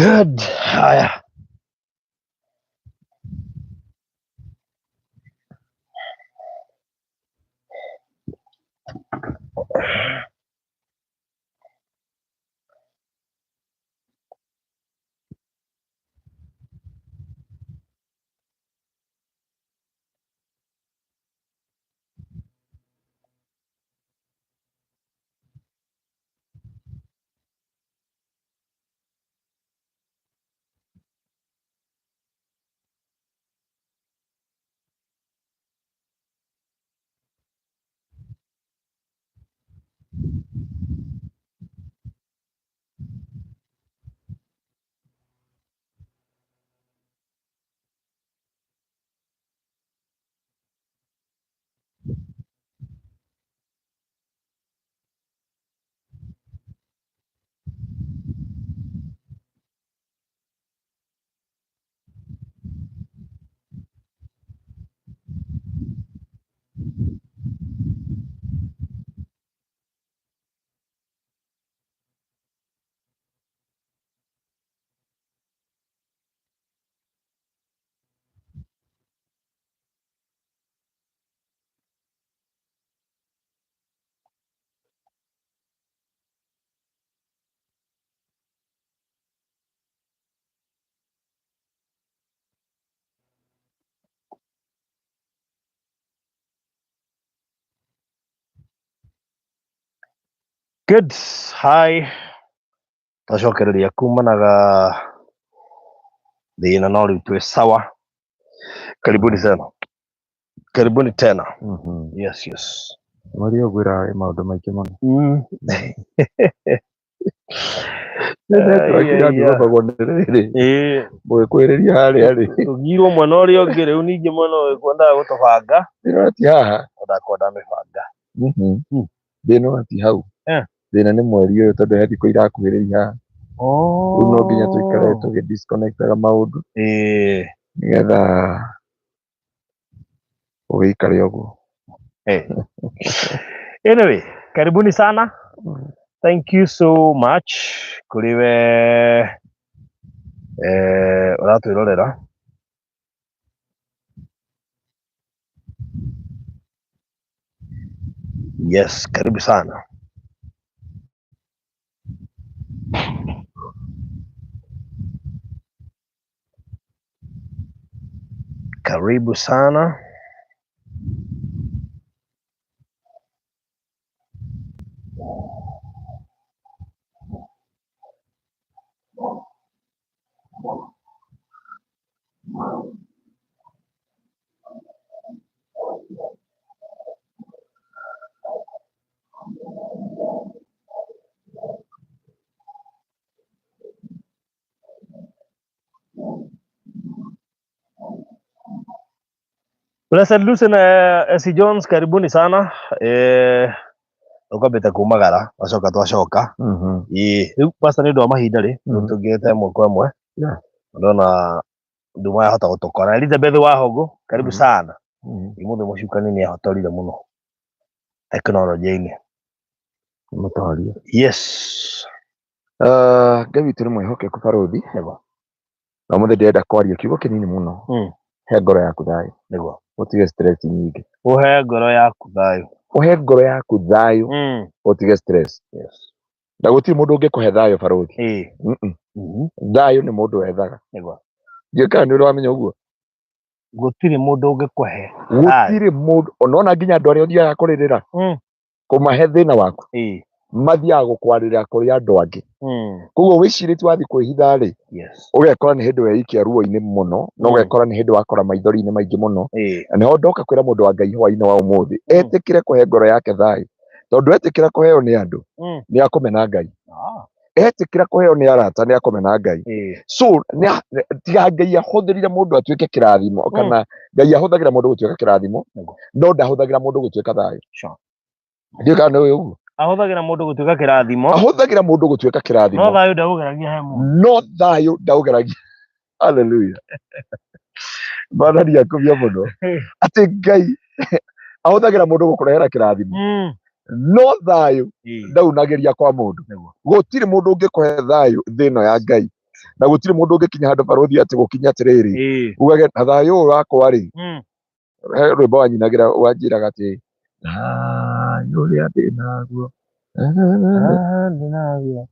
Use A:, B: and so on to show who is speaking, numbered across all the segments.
A: Good. Haya. Good. Hi. Twacokereria kumanaga thina no riu twi sawa. Karibuni sana. Karibuni tena. Yes, yes.
B: Mweri ũyũ ngwĩra wĩ maũndũ maingĩ mũno. Network
A: Yeah, yeah.
B: ĩrandũgamagwo nĩ rĩrĩ
A: Ĩĩ,
B: mũgĩkwĩrĩria harĩa rĩ
A: tũgirwo mwena ũrĩa ũngĩ rĩu ningĩ mwena ũyũ kwendaga gũtũbanga
B: thĩna ti haha.
A: Ndakwenda mĩbanga.
B: Thĩna ti hau. Thĩna nĩ mweri ũyũ tondũ he thikũ irakuhĩrĩria haha. Rĩu no nginya tũikare tũgĩ disconnectaga maũndũ nĩgetha ũgĩikare ũguo.
A: Anyway, karibuni sana. Thank you so much kũrĩ we ũratwĩrorera. Yes, karibu sana. Karibu sana. Blessed Lucy na SC Jones, karibuni sana. Ũkwambĩte kumagara wacoka twacoka. Ĩĩ, rĩu pastor nĩ ũndũ wa mahinda rĩ, tũngĩte ĩmwe kwa ĩmwe. Ndona nduma yahota gũtũkora. Elizabeth Wahũngũ, karibu sana. Ũmũthĩ mũcukani nĩ ahotorire mũno tekinoronjĩ-inĩ.
B: Mũtorie.
A: Yes.
B: Ngai witũ nĩ mwĩhokeku barũthi.
A: Nĩguo.
B: Na ũmũthĩ ndĩrenda kwaria kiugo kĩnini mũno. He ngoro yaku thayũ.
A: Nĩguo.
B: Ũtige stress nyingĩ.
A: Ũhe ngoro yaku thayũ.
B: Ũhe ngoro yaku thayũ, ũtige stress.
A: Yes.
B: Na gũtirĩ mũndũ ũngĩkũhe thayũ barũthi.
A: Ĩĩ.
B: Thayũ nĩ mũndũ wethaga.
A: Nĩguo.
B: Ndiũĩ kana nĩ ũrĩ wamenya ũguo.
A: Gũtirĩ mũndũ ũngĩkũhe thayũ.
B: Gũtirĩ mũndũ, onona nginya andũ arĩa ũthiaga kũrĩrĩra, kũmahe thĩna waku, mathiaga gũkwarĩrĩra kũrĩ andũ angĩ. Koguo wĩcirĩtie wathiĩ kwĩhitha rĩ, ũgekora nĩ hĩndĩ weikia ruo-inĩ mũno, na ũgekora nĩ hĩndĩ wakora maithori-inĩ maingĩ mũno. Na nĩho ndoka kwĩra mũndũ wa Ngai hwaĩ-inĩ wa ũmũthĩ, etĩkĩre kũhe ngoro yake thayũ. Tondũ etĩkĩra kũheo nĩ andũ, nĩ akũmena Ngai. Etĩkĩra kũheo nĩ arata, nĩ akũmena Ngai. So tiga Ngai ahũthĩrire mũndũ atuĩke kĩrathimo, kana Ngai ahũthagĩra mũndũ gũtuĩka kĩrathimo, no ndahũthagĩra mũndũ gũtuĩka thayũ. Ndiũĩ kana nĩ ũĩ ũguo.
A: Ahũthagĩra mũndũ gũtuĩka kĩrathimo.
B: Ahũthagĩra mũndũ gũtuĩka kĩrathimo.
A: No thayũ ndaũgeragia he mũndũ.
B: No thayũ ndaũgeragia. Hallelujah. Mwathani akũmio mũno. Atĩ Ngai ahũthagĩra mũndũ gũkũrehera kĩrathimo. No thayũ ndaunagĩria kwa mũndũ. Gũtirĩ mũndũ ũngĩkũhe thayũ thĩ ĩno ya Ngai. Na gũtirĩ mũndũ ũngĩkinya handũ barũthi atĩ gũkinya atĩrĩrĩ, ugage na thayũ ũyũ wakwa rĩ, he rwĩmbo wanyinagĩra wanjĩraga atĩ thayũ ũrĩa ndĩ naguo.
A: Ndĩnaguo.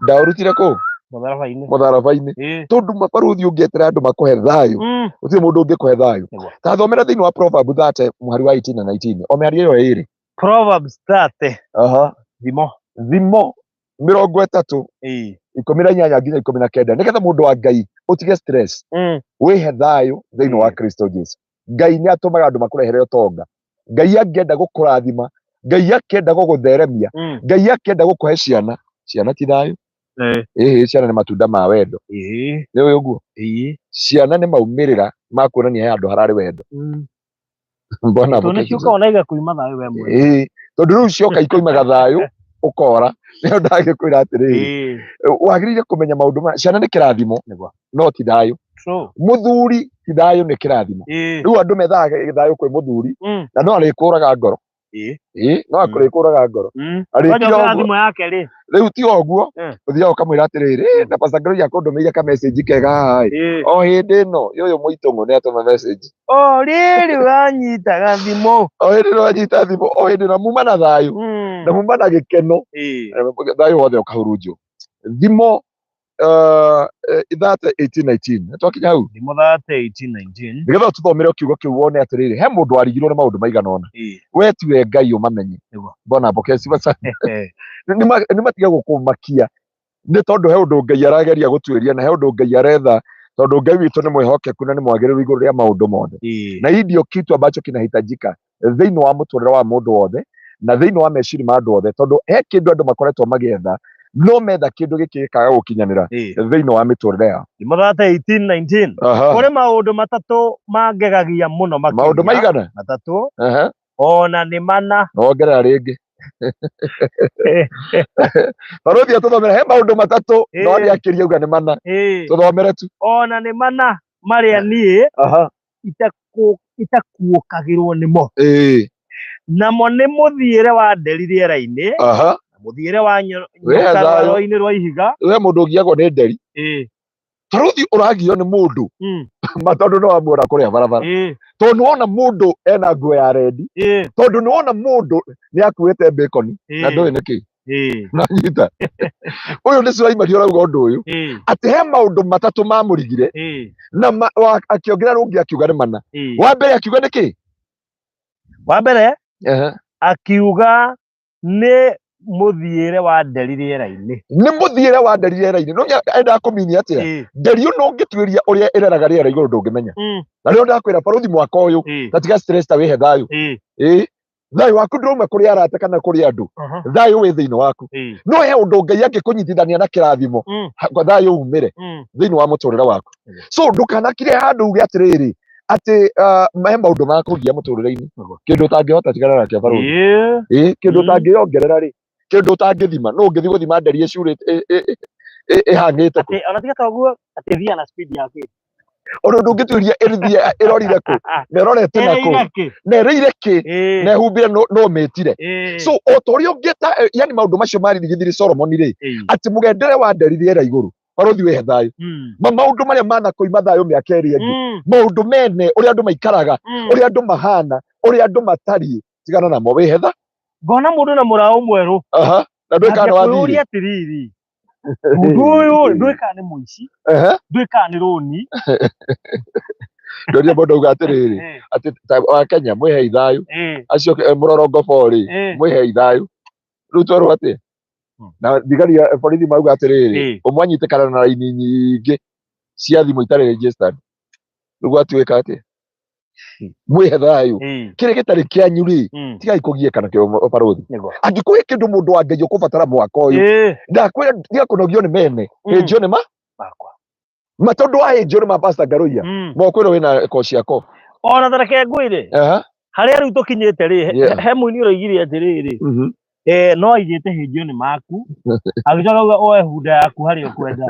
B: Ndaũrutire kũ?
A: Mũtharaba-inĩ.
B: Mũtharaba-inĩ. Tondũ mabarũthi ũngĩetera andũ makũhe thayũ, gũtirĩ mũndũ ũngĩkũhe thayũ. Ta thomera thĩinĩ wa Proverb 30 mũhari wa 18 na 19, o mĩhari ĩyo ĩrĩ.
A: Proverbs 30. Thimo.
B: Thimo 30, 18 nginya 19, nĩgetha mũndũ wa Ngai ũtige stress, wĩhe thayũ thĩinĩ wa Kristo Jesu. Ngai nĩ atũmaga andũ makũrehere ũtonga. Ngai angĩenda gũkũrathima, Ngai akĩenda gũgũtheremia, Ngai akĩenda gũkũhe ciana. Ciana ti thayũ. Ĩhĩ, ciana nĩ matunda ma wendo. Nĩ ũĩ ũguo? Ciana nĩ maumĩrĩra ma kuonania he handũ hararĩ wendo. Mbona
A: Tondũ nĩ ciũkaga na igakuima thayũ we mwene.
B: Ĩĩ, tondũ rĩu cioka ikoimaga thayũ ũkora. Nĩyo ndagĩkwĩra atĩrĩrĩ, wagĩrĩire kũmenya maũndũ ma ciana nĩ kĩrathimo, no ti thayũ. Mũthuri ti thayũ, nĩ kĩrathimo. Rĩu andũ methaga thayũ kwĩ mũthuri, na no arĩkũraga ngoro. Ĩĩ, no arĩkũraga ngoro. Arĩkire
A: Wanja
B: ũguo.
A: thimũ yake rĩ.
B: Rĩu ti ũguo, ũthiaga ũkamwĩra atĩrĩrĩ, "Eh, na Pastor Gloria akũndũmĩire ka message kega haha ĩ." O hĩndĩ ĩno yũyũ mũitũng'ũ nĩ atũma message.
A: O rĩrĩ ũranyitaga thimũ.
B: O hĩndĩ ĩno anyita thimũ, o hĩndĩ na muma na thayũ, na muma na gĩkeno, thayũ wothe ũkahurunjwo. Thimo 30 18 19, nĩ twakinya hau.
A: Thimo 30 18 19.
B: Nĩgetha tũthomere kiugo kĩu wone atĩrĩrĩ, he mũndũ warigirwo nĩ maũndũ maigana ũna, we tiwe Ngai ũmamenye. Mbona pokea sifa sana. Nĩ matige gũkũmakia nĩ tondũ he ũndũ Ngai arageria gũtuĩria, na he ũndũ Ngai aretha, tondũ Ngai witũ nĩ mwĩhokeku na nĩ mwagĩrĩru igũrũ rĩa maũndũ mothe. Na hii ndio kitu ambacho kinahitajika thĩinĩ wa mũtũrĩre wa mũndũ wothe na thĩinĩ wa meciria ma andũ othe, tondũ he kĩndũ andũ makoretwo magĩetha, no metha kĩndũ gĩkĩ gĩkaga gũkinyanĩra thĩinĩ wa mĩtũrĩre yao.
A: Thimo 30 18 19. Kũrĩ maũndũ matatũ mangegagia mũno makĩria.
B: Maũndũ maigana?
A: Matatũ. Ona nĩ mana.
B: Nongerera rĩngĩ. Barũthi atũthomere he maũndũ matatũ, no nĩ akĩria uga nĩ mana. Tũthomere tu.
A: Ona nĩ mana marĩa niĩ itakuũkagĩrwo nĩmo. Namo nĩ mũthiĩre wa nderi rĩera-inĩ, mũthiĩre wa nyoka rwaro-inĩ rwa ihiga.
B: We mũndũ ũgiagwo nĩ nderi. Barũthi ũragio nĩ mũndũ ma tondũ nĩ wamuona kũrĩa barabara, tondũ nĩ wona mũndũ ena nguo ya rendi, tondũ nĩ wona mũndũ nĩ akuĩte bacon na ndũĩ nĩkĩ. Nanyita ũyũ nĩ Sulaimani ũrauga ũndũ ũyũ, atĩ he maũndũ matatũ mamũrigire, na akĩongerera rũngĩ akiuga nĩ mana. Wa mbere akiuga nĩkĩ?
A: Wa mbere akiuga nĩ mũthiĩre wa nderi rĩera-inĩ.
B: Nĩ mũthiĩre wa nderi rĩera-inĩ. No endaga kũminia atĩa? Nderi ĩno ũngĩtuĩria ũrĩa ĩreraga rĩera igũrũ ndũngĩmenya. Na rĩo ndakwĩra barũthi mwaka ũyũ, ta tiga stress, ta wĩhe thayũ. Thayũ waku ndũrauma kũrĩ arata kana kũrĩ andũ, thayũ wĩ thĩinĩ waku. No he ũndũ Ngai angĩkũnyitithania na kĩrathimo, thayũ umĩre thĩinĩ wa mũtũrĩre waku. So ndũkanakire handũ uge atĩrĩrĩ atĩ he maũndũ makũgia mũtũrĩre-inĩ, kĩndũ ũtangĩhota tigana nakĩo barũthi. Kĩndũ ũtangĩongerera rĩ, kĩndũ ũtangĩthima, no ũngĩthiĩ gũthima nderi ĩcurĩte ĩhang'ĩte kũ?
A: Ona tiga ta ũguo, atĩ thiaga na speed ya kĩ?
B: Ona ũndũ ũngĩtuĩria ĩrĩthiĩ ĩrorire kũ, na ĩrorete na kũ, na ĩrĩire kĩ, na ĩhumbĩre no mĩtire. So o ta ũrĩa ũngĩta, yani maũndũ macio maririgithirie Solomoni rĩ, atĩ mũgendere wa nderi rĩera igũrũ, barũthi wĩhe thayũ. Ma maũndũ marĩa manakoima thayũ mĩaka ĩrĩa ĩngĩ, maũndũ mene ũrĩa andũ maikaraga, ũrĩa andũ mahana, ũrĩa andũ matariĩ, tigana namo, wĩhe tha.
A: Ngona mũndũ na mũraũ mwerũ.
B: Na ndũĩ kana nĩ
A: wathire. Atĩrĩrĩ, mũndũ ũyũ ndũĩ kana nĩ mũici, ndũĩ kana nĩ rũni.
B: Ndoria mũndũ auga atĩrĩrĩ, atĩ wa Kenya mwĩhei thayũ, acio mũrorongo rĩ, mwĩhei thayũ. Rĩu twerwo atĩa? Na thigari borithi mauga atĩrĩrĩ, ũmwe anyitĩkana na raini nyingĩ cia thimũ itarĩ registered. Rĩu gwatuĩka atĩa? Mwĩhe thayũ. Kĩrĩa gĩtarĩ kĩanyu rĩ, tigai kũgiĩka nakĩo barũthi. Angĩkorwo he kĩndũ mũndũ wa Ngai ũkũbatara mwaka ũyũ, ndakwĩra tiga kũnogio nĩ mene, hĩnjio nĩ ma ma tondũ wahĩnjio nĩ ma Pastor Ngaruiya, mokwĩrwo wĩna ko ciako.
A: Ona ta reke ngwĩre, harĩa rĩu tũkinyĩte rĩ, he mũini ũroigire atĩrĩrĩ, no aigĩte hĩnjio nĩ maku, agĩcoka auga oe hunda yaku harĩa ũkwenda.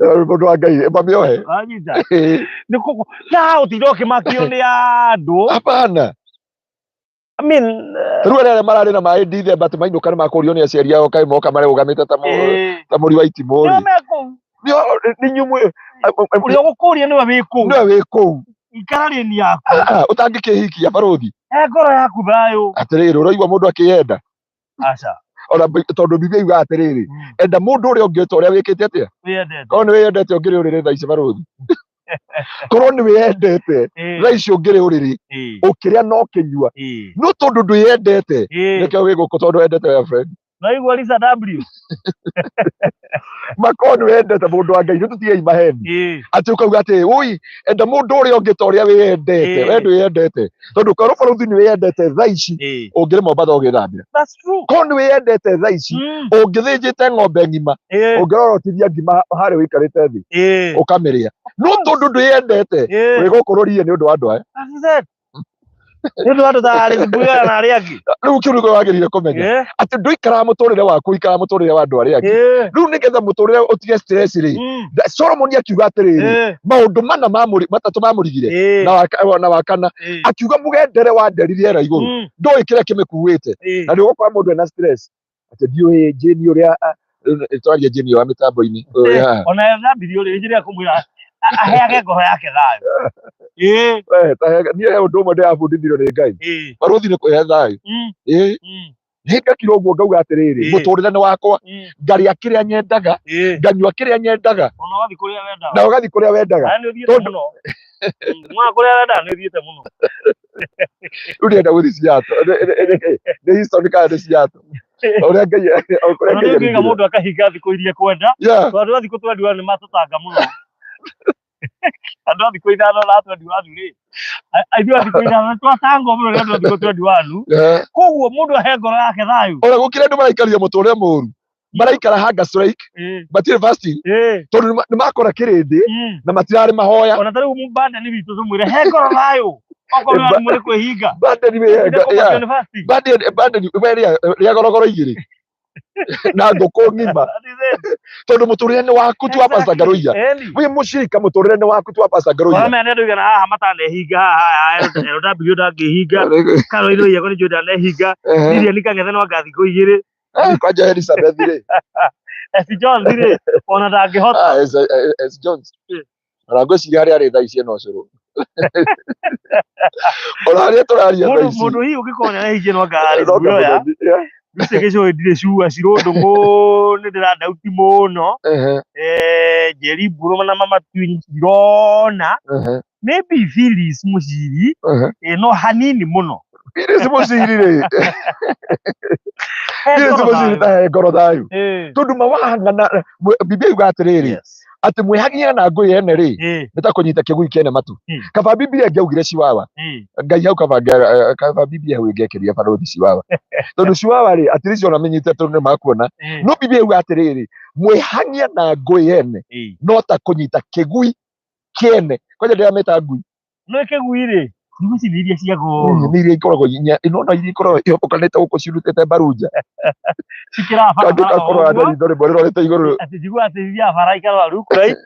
B: Mũndũ wa Ngai mamĩohe.
A: Wanyita? Nĩ kũguo na ũtinde ũkĩmakio nĩ andũ.
B: Hapana.
A: I mean,
B: Rĩu arĩa mararĩ na maĩ Dithemba atĩ mainũka nĩ makũrio nĩ aciari ao kaĩ moka marũgamĩte ta ta mũri wa itimũ
A: nĩo
B: rĩ.
A: me kũu.
B: Nĩ inyuĩ
A: Ũrĩa ũgũkũria nĩwe wĩ kũu.
B: Nĩwe wĩ kũu.
A: Ikara rĩni yaku.
B: Ah, ũtangĩkĩhikia barũthi.
A: He ngoro yaku thayũ.
B: Atĩrĩrĩ, ũraigua mũndũ akĩyenda?
A: Aca.
B: Ona tondũ Biblia yugaga atĩrĩrĩ, enda mũndũ ũrĩa ũngĩ ta ũrĩa wĩkĩte atĩa?
A: Wĩyendete.
B: Korwo nĩ wĩyendete ũngĩrĩ ũrĩrĩ thaa ici barũthi. Korwo nĩ wĩyendete thaa ici ũngĩrĩ ũrĩrĩ ũkĩrĩa na ũkĩnyua. No tondũ ndwĩyendete nĩkĩo wĩ gũkũ tondũ wendete girlfriend.
A: Naigua Lisa W.
B: Makorwo nĩ wendete mũndũ wa Ngai, nĩ tũtigei maheni. Atĩ ũkauga atĩ ũi enda mũndũ ũrĩa ũngĩ ta ũrĩa wĩyendete, we ndwĩyendete. Tondũ korwo barũthi nĩ wĩyendete thaa ici ũngĩrĩ Mombatha ũgĩthambĩra.
A: That's true.
B: Korwo nĩ wĩyendete thaa ici ũngĩthĩnjĩte ng'ombe ng'ima ũngĩrorotithia ngima harĩa ũikarĩte thĩ ũkamĩrĩa. No tondũ ndwĩyendete wĩ gũkũ rũriĩ nĩ ũndũ wa andũ aya.
A: That is it. Nĩ ũndũ wa andũ ta Alex Mbuya na arĩa angĩ.
B: Rĩu kĩu nĩkĩo wagĩrĩire kũmenya atĩ ndũikaraga mũtũrĩre waku, ũikaraga mũtũrĩre wa andũ arĩa angĩ. Rĩu nĩgetha mũtũrĩre ũtige stress rĩ, Solomon akiuga atĩrĩrĩ, maũndũ mana matatũ mamũrigire na wa kana akiuga mũgendere wa nderi rĩera igũrũ, ndũĩ kĩrĩa kĩmĩkuĩte, na nĩ ũgũkora mũndũ ena stress atĩ ndiũĩ Jane ũrĩa twaria Jane wa mĩtambo-inĩ ũyũ haha.
A: Ona thambirio rĩ njĩra kũmwĩra aheage ngoro yake thayũ.
B: We, ta niĩ he ũndũ ũmwe ndĩrabundithirio nĩ Ngai, barũthi nĩ kũhe thayũ. Ĩĩ, nĩ ngakira ũguo ngauga atĩrĩrĩ, mũtũrĩre nĩ wakwa, ngarĩa kĩrĩa nyendaga, nganyua kĩrĩa nyendaga,
A: Ona ũgathiĩ kũrĩa wendaga.
B: Na ũgathiĩ kũrĩa wendaga.
A: Aya nĩ ũthiĩte mũno. Mwana kũrĩa wendaga nĩ ũthiĩte mũno.
B: Rĩu ndĩrenda gũthiĩ Seattle. Nĩ Houston kana nĩ Seattle? Ũrĩa Ngai o kũrĩa
A: Ona
B: Ngai
A: nĩ ũngĩga
B: arĩngĩra.
A: mũndũ akahinga thikũ iria kwenda. Tondũ andũ a thikũ 21 nĩ matũtanga mũno. Andũ a thikũ 5 na 21 rĩ. Ithuĩ a thikũ 5 nĩ twatangwo mũno nĩ andũ a thikũ 21. Koguo mũndũ ahe ngoro yake thayũ.
B: Ona gũkĩrĩ andũ maraikaria mũtũrĩre mũru, maraikara hunger strike, matirĩ fasting, tondũ nĩ makora kĩrĩndĩ na matirarĩ mahoya.
A: Ona ta rĩu Mbandani witũ tũmwĩre he ngoro thayũ. Okorwo nĩ mũrĩ kwĩhinga.
B: Mbandani
A: Ũtinde kũmakio nĩ fasting.
B: Mbandani we rĩa gorogoro igĩrĩ na ngũkũ ng'ima,
A: That is it.
B: tondũ mũtũrĩre nĩ waku tu wa Pastor Ngaruiya.
A: Ĩni.
B: Wĩ mũcirika, mũtũrĩre nĩ waku tu wa Pastor
A: Ona
B: Ngaruiya.
A: mena andũ igana haha matanehinga haha LW ndangĩhinga, Caroline Oiyego nĩ njũĩ ndanehinga, Lilian Kang'ethe no anga thikũ 2.
B: Kwanja Elizabeth rĩ.
A: S Jones rĩ ona ndangĩhota.
B: Ah, S Jones. Ona ngwĩciria harĩa arĩ thaa ici ena ũcũrũ. Ona harĩa tũraria thaa
A: Mũndũ
B: ici.
A: mũndũ hihi ũngĩkorwo nĩ arehingia no anga arĩ
B: No
A: nguoya.
B: kamũthoni, yeah.
A: Lucy Gĩcũhĩ ndirĩ sure, Shirũ Ndũng'ũ nĩ ndĩrandauti mũno. Njeri Mbũrũ na Mama Twins ndirona. Maybe Phyllis Mũciri, no hanini mũno.
B: Phyllis Mũciri rĩ.
A: He
B: Phyllis
A: ngoro
B: Mũciri
A: thayũ.
B: ta he ngoro thayũ. Tondũ mawahang'ana, Biblia yugaga atĩrĩrĩ, atĩ mwĩhagia na ngũĩ ene rĩ, nĩ ta kũnyita kĩgui kĩene matu. Kaba Biblia ĩngĩaugire ciwawa. Ngai hau kaba kaba Biblia hau ĩngĩekĩria barũthi ciwawa. Tondũ ciwawa rĩ, at least ona menyite tondũ nĩ makuona. No Biblia yugaga atĩrĩrĩ, mwĩhagia na ngũĩ ene no ta kũnyita kĩgui kĩene. Kwanja ndĩramĩta ngui.
A: No kĩgui rĩ, thikũ ici nĩ iria cia goro.
B: Nĩ iria ikoragwo inya, ino no iria ikoragwo ihobokanĩte gũkũ cirutĩte mbarunja.
A: Cikĩraga
B: Kangĩ
A: barabara o
B: gakorwo na
A: ũguo.
B: ritho rĩmwe rĩrorete igũrũ.
A: Atĩ njiguaga atĩ ithiaga bara ikarora rungu right.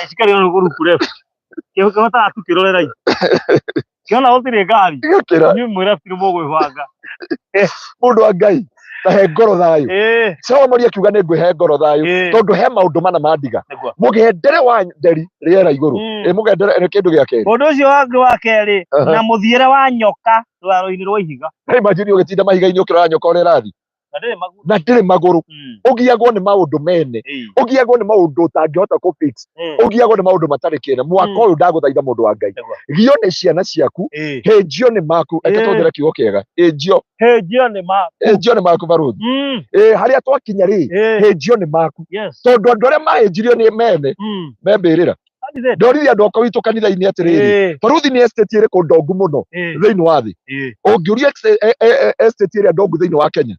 A: Cikarora rungu left. Kĩhotaga tu kĩrore right. Kĩona gũtirĩ ngari.
B: Gĩgakĩra.
A: Inyuĩ mwĩ left nĩ mũgwĩbanga.
B: Mũndũ wa Ngai, ta he ngoro thayũ. Solomoni akiuga nĩ ngwĩhe ngoro thayũ, tondũ he maũndũ mana mandiga.
A: Nĩguo.
B: Mũgendere wa nderi rĩera igũrũ. Ĩ mũgendere nĩ kĩndũ gĩa kerĩ.
A: Ũndũ ũcio wangĩ wa kerĩ, na mũthiĩre wa nyoka rwaro-inĩ rwa ihiga.
B: Hey, imagine ũgĩtinda mahiga-inĩ ũkĩrora nyoka ũrĩa ĩrathiĩ.
A: Na ndĩrĩ magũrũ.
B: Na ndĩrĩ magũrũ. Ũgiagwo nĩ maũndũ mene. Ũgiagwo nĩ maũndũ ũtangĩhota kũ fix. Ũgiagwo nĩ maũndũ matarĩ kĩene. Mwaka ũyũ ndagũthaitha mũndũ wa Ngai. Gio nĩ ciana ciaku, hĩnjio nĩ maku. Reke tũhũthĩre kiugo kĩega. Hĩnjio.
A: Hĩnjio nĩ maku.
B: Hĩnjio nĩ maku barũthi. Harĩa twakinya rĩ, hĩnjio nĩ maku. Tondũ andũ arĩa mahĩnjirio nĩ mene, me mbĩrĩra.
A: That is it.
B: Ndoririe andũ akwa witũ kanitha-inĩ atĩrĩrĩ, barũthi nĩ estate ĩrĩkũ ndongu mũno thĩinĩ wa thĩ? Ũngĩũria estate ĩrĩa ndongu thĩinĩ wa Kenya,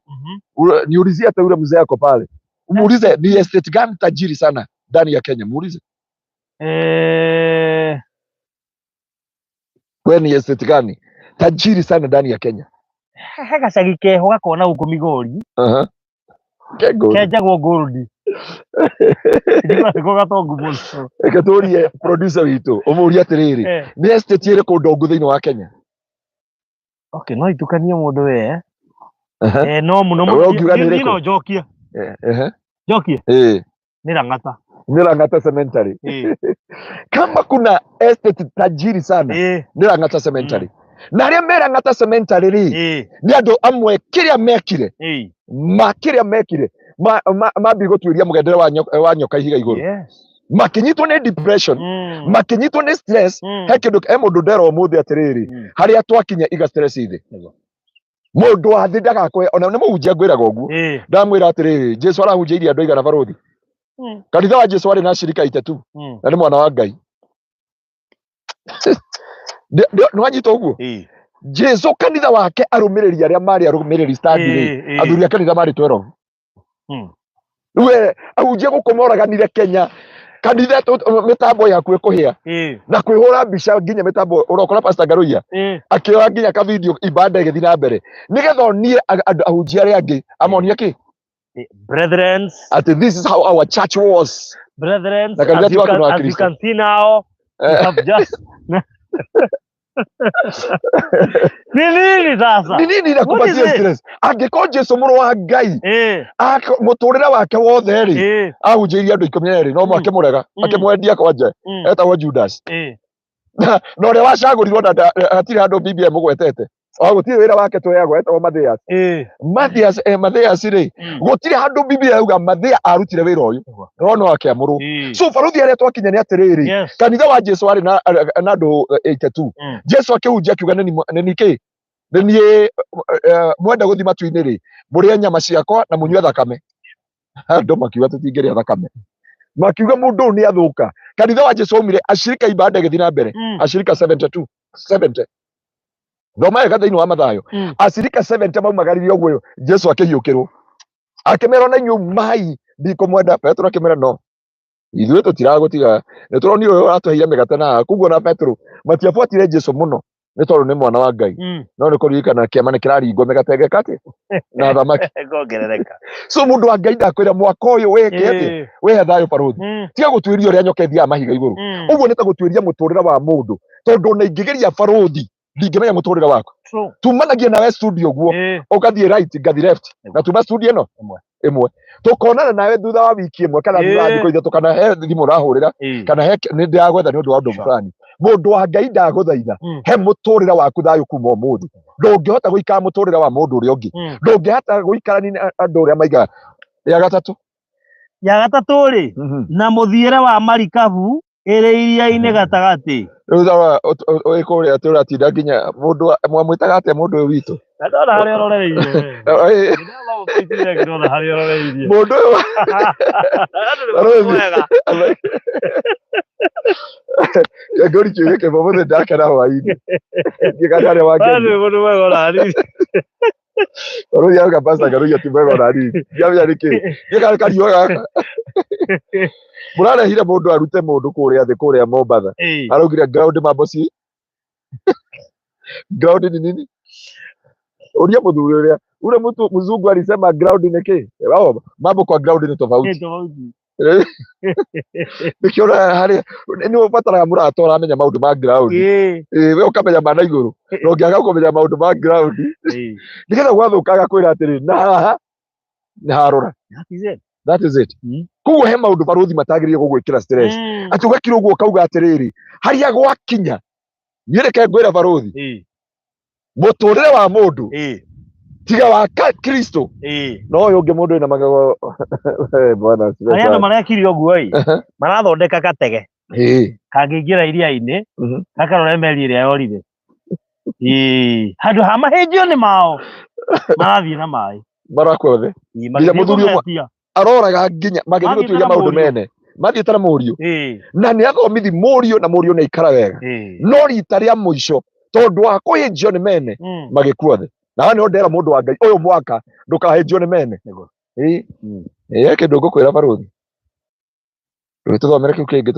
B: niulizie hata yule mzee ako pale, umuulize ni estate gani tajiri sana ndani ya Kenya, muulize. We ni estate gani tajiri sana ndani ya Kenya?
A: He gacagi keho gakona gũkũ Migori.
B: Ke gold.
A: Kenjagwo gold. Niko gatongu mũno.
B: Reke tũrie producer witũ, ũmũrie atĩrĩrĩ, nĩ estate ĩrĩkũ ndongu thĩinĩ wa Kenya?
A: Okay, no itukanie mũndũ we eh? Eh, no mũno
B: Wewe ũngiuga nĩ
A: niĩ
B: ĩrĩkũ?
A: no njokie.
B: Ehe.
A: Njokie
B: Eh.
A: nĩ Lang'ata.
B: Nĩ Lang'ata Cemetery.
A: Eh.
B: Kama kuna estate tajiri sana
A: Eh.
B: nĩ Lang'ata Cemetery. Na arĩa me Lang'ata Cemetery rĩ
A: Eh.
B: nĩ andũ amwe kĩrĩa mekire
A: Eh.
B: ma kĩrĩa mekire mambie gũtuĩria mũgendere wa nyoka ihiga igũrũ.
A: Yes.
B: Makĩnyitwo nĩ depression, makĩnyitwo nĩ stress. He kĩndũ he mũndũ ndera ũmũthĩ atĩrĩrĩ, harĩa twakinya iga stress thĩ. Mũndũ wa thĩ ndagakũhe ona nĩ mũhunjia ngwĩraga ũguo.
A: Eh.
B: Ndamwĩra atĩrĩrĩ, Jesu arahunjĩirie andũ aigana barũthi? Kanitha wa Jesu warĩ na ashirika 30 na nĩ mwana wa Ngai. Nĩ wanyita ũguo?
A: Eh.
B: Jesu kanitha wake arũmĩrĩri arĩa marĩ arũmĩrĩri stadi rĩ,
A: Eh.
B: athuri a kanitha marĩ 12. Rĩu we ahunjia gũkũ moraganire Kenya, kanitha mĩtambo yaku ĩkũhĩa
A: Eh.
B: na kwĩhũra mbica nginya mĩtambo ũrokora Pastor Ngaruiya
A: Eh.
B: akĩoya nginya ka video ibanda ĩgĩthiĩ na mbere nĩgetha onie andũ ahunjia arĩa angĩ amonie kĩ
A: Brethren,
B: atĩ this is how our church was.
A: brethren,
B: Na kanitha
A: as
B: ti
A: you
B: waku
A: can,
B: nĩ wa
A: as you
B: Kristo.
A: can see now, we have just Ni nini sasa?
B: Ni nini
A: What is
B: inakupatia
A: it?
B: stress? Angĩkorwo Jesu mũrũ wa Ngai
A: Eh.
B: mũtũrĩre wake wothe rĩ
A: Eh.
B: ahunjĩirie andũ 12 no makĩmũrega akĩmwendia kwanja etagwo Judas.
A: Eh.
B: Na ũrĩa wacagũrirwo na hatirĩ handũ Biblia ĩmũgwetete o gũtirĩ wĩra wake tũheagwo etagwo Mathias.
A: Eh.
B: Mathias, Mathias rĩ gũtirĩ handũ Biblia yauga Mathia arutire wĩra ũyũ no no akĩamũrwo.
A: Eh.
B: So barũthi arĩa twakinya nĩ atĩrĩrĩ,
A: Yes.
B: kanitha wa Jesu warĩ na andũ 82. Jesu akĩhunjia akiuga nĩ nĩ kĩ nĩ niĩ mwenda gũthiĩ matu-inĩ rĩ mũrĩe nyama ciakwa na mũnyue thakame. Andũ makiuga tũtingĩrĩa thakame, makiuga mũndũ ũyũ nĩ athũka. Kanitha wa Jesu waumire ashirika ibanda ĩgĩthiĩ na mbere, ashirika 72 70 thoma wega thĩinĩ wa Mathayo. Ashirika 70 maumagaririe ũguo Jesu akĩhiũkĩrwo akĩmera ona inyuĩ mai ndikũmwenda. Petero akĩmera no ithuĩ tũtiragũtiga nĩ tũronire ũyũ ũratũheire mĩgate na koguo na Petero matiabuatire Jesu mũno nĩ tondũ nĩ mwana wa Ngai, no nĩ kũririkana kĩama nĩ kĩraringwo mĩgate ĩgeka atĩa na thamaki.
A: Ĩkongerereka.
B: So mũndũ wa Ngai ndakwĩra mwaka ũyũ wĩke atĩa, wĩhe thayũ barũthi, tiga gũtuĩria ũrĩa nyoka ĩthiaga mahiga igũrũ. Ũguo nĩ ta gũtuĩria mũtũrĩre wa mũndũ tondũ ona ingĩgeria barũthi ndingĩmenya mũtũrĩre waku.
A: True.
B: Tumanagia nawe studio guo ũgathiĩ right ngathiĩ left na tuma studio ĩno
A: Ĩmwe.
B: ĩmwe tũkonana nawe thutha wa wiki ĩmwe kana thutha wa thikũ 3 kana he thimũ ũrahũrĩra kana he nĩ ndĩragwetha nĩ ũndũ wa ũndũ fulani. Mũndũ wa Ngai ndagũthaitha he mũtũrĩre waku thayũ kuma ũmũthĩ. Ndũngĩhota gũikara mũtũrĩre wa mũndũ ũrĩa ũngĩ, ndũngĩhota gũikarania na andũ ũrĩa maigaga. Ya gatatũ.
A: Ya gatatũ rĩ, na mũthiĩre wa marikabu ĩrĩ iria-inĩ gatagatĩ.
B: Rĩu thara wĩ kũrĩa tũratinda nginya mũndũ mwamwĩtaga atĩa mũndũ ũyũ witũ?
A: Na ndona harĩa ũroreirie.
B: Eh,
A: Ndona harĩa ũroreirie.
B: Mũndũ ũyũ
A: Andũ nĩ mũndũ mwega.
B: Ngori kiuge kĩmwe mũthĩ ndakena hwainĩ ngĩkana harĩa
A: Andũ
B: wangenia.
A: nĩ mũndũ mwega ona hanini.
B: Rũi auga Pastor Ngaruiya ti mwega ona hanini. Ndiamenya nĩkĩ ngĩkana kariũa gaka mũrarehire mũndũ arute mũndũ kũrĩa thĩ kũrĩa Mombatha.
A: Eh.
B: Araugire ground mambo si ground ni nini? Uria mũthuri ũrĩa ule mtu mzungu alisema ground ni kĩ? Wao mambo kwa ground ni
A: Nĩ
B: tofauti.
A: tofauti.
B: Nĩkĩo ũrona harĩa nĩ ũbataraga mũrata ũramenya maũndũ ma ground.
A: Eh.
B: We ũkamenya ma na igũrũ na ũngĩaga kũmenya maũndũ ma ground
A: Eh.
B: nĩgetha gwathũka agakwĩra atĩrĩ na haha nĩ harora.
A: That is it.
B: That is it. Koguo he maũndũ barũthi matagĩrĩire gũgwĩkĩra stress. Atĩ ũgakira ũguo ũkauga atĩrĩrĩ harĩa gwakinya niĩ reke ngwĩre barũthi mũtũrĩre wa mũndũ tiga wa Kristo no ũyũ ũngĩ mũndũ wĩna magego. Bwana asifiwe
A: Arĩa andũ
B: sana.
A: marekire ũguo ĩ, marathondeka gatege kangĩingĩra iria-inĩ gakarore meri ĩrĩa yorire. Ĩĩ, handũ ha mahĩnjio nĩ mao marathiĩ na maĩ.
B: Marakua othe.
A: Ĩĩ,
B: Nginya
A: magĩthiĩ
B: mũthuri ũmwe
A: kũmetia.
B: aroraga nginya magĩthiĩ
A: Mathiĩte
B: gũtuĩria
A: na
B: maũndũ
A: mũriũ.
B: mene mathiĩte na mũriũ
A: Ĩĩ,
B: na nĩ athomithi mũriũ na mũriũ nĩ aikara wega
A: ĩĩ.
B: no rita rĩa mũico tondũ wa kũhĩnjio nĩ mene magĩkua thĩ. Na haha nĩho ndera mũndũ wa Ngai ũyũ mwaka ndũkahĩnjio nĩ mene.
A: Nĩguo.
B: Ĩĩ. Ĩĩ, kĩndũ ngũkwĩra barũthi tũthomere kĩu kĩngĩ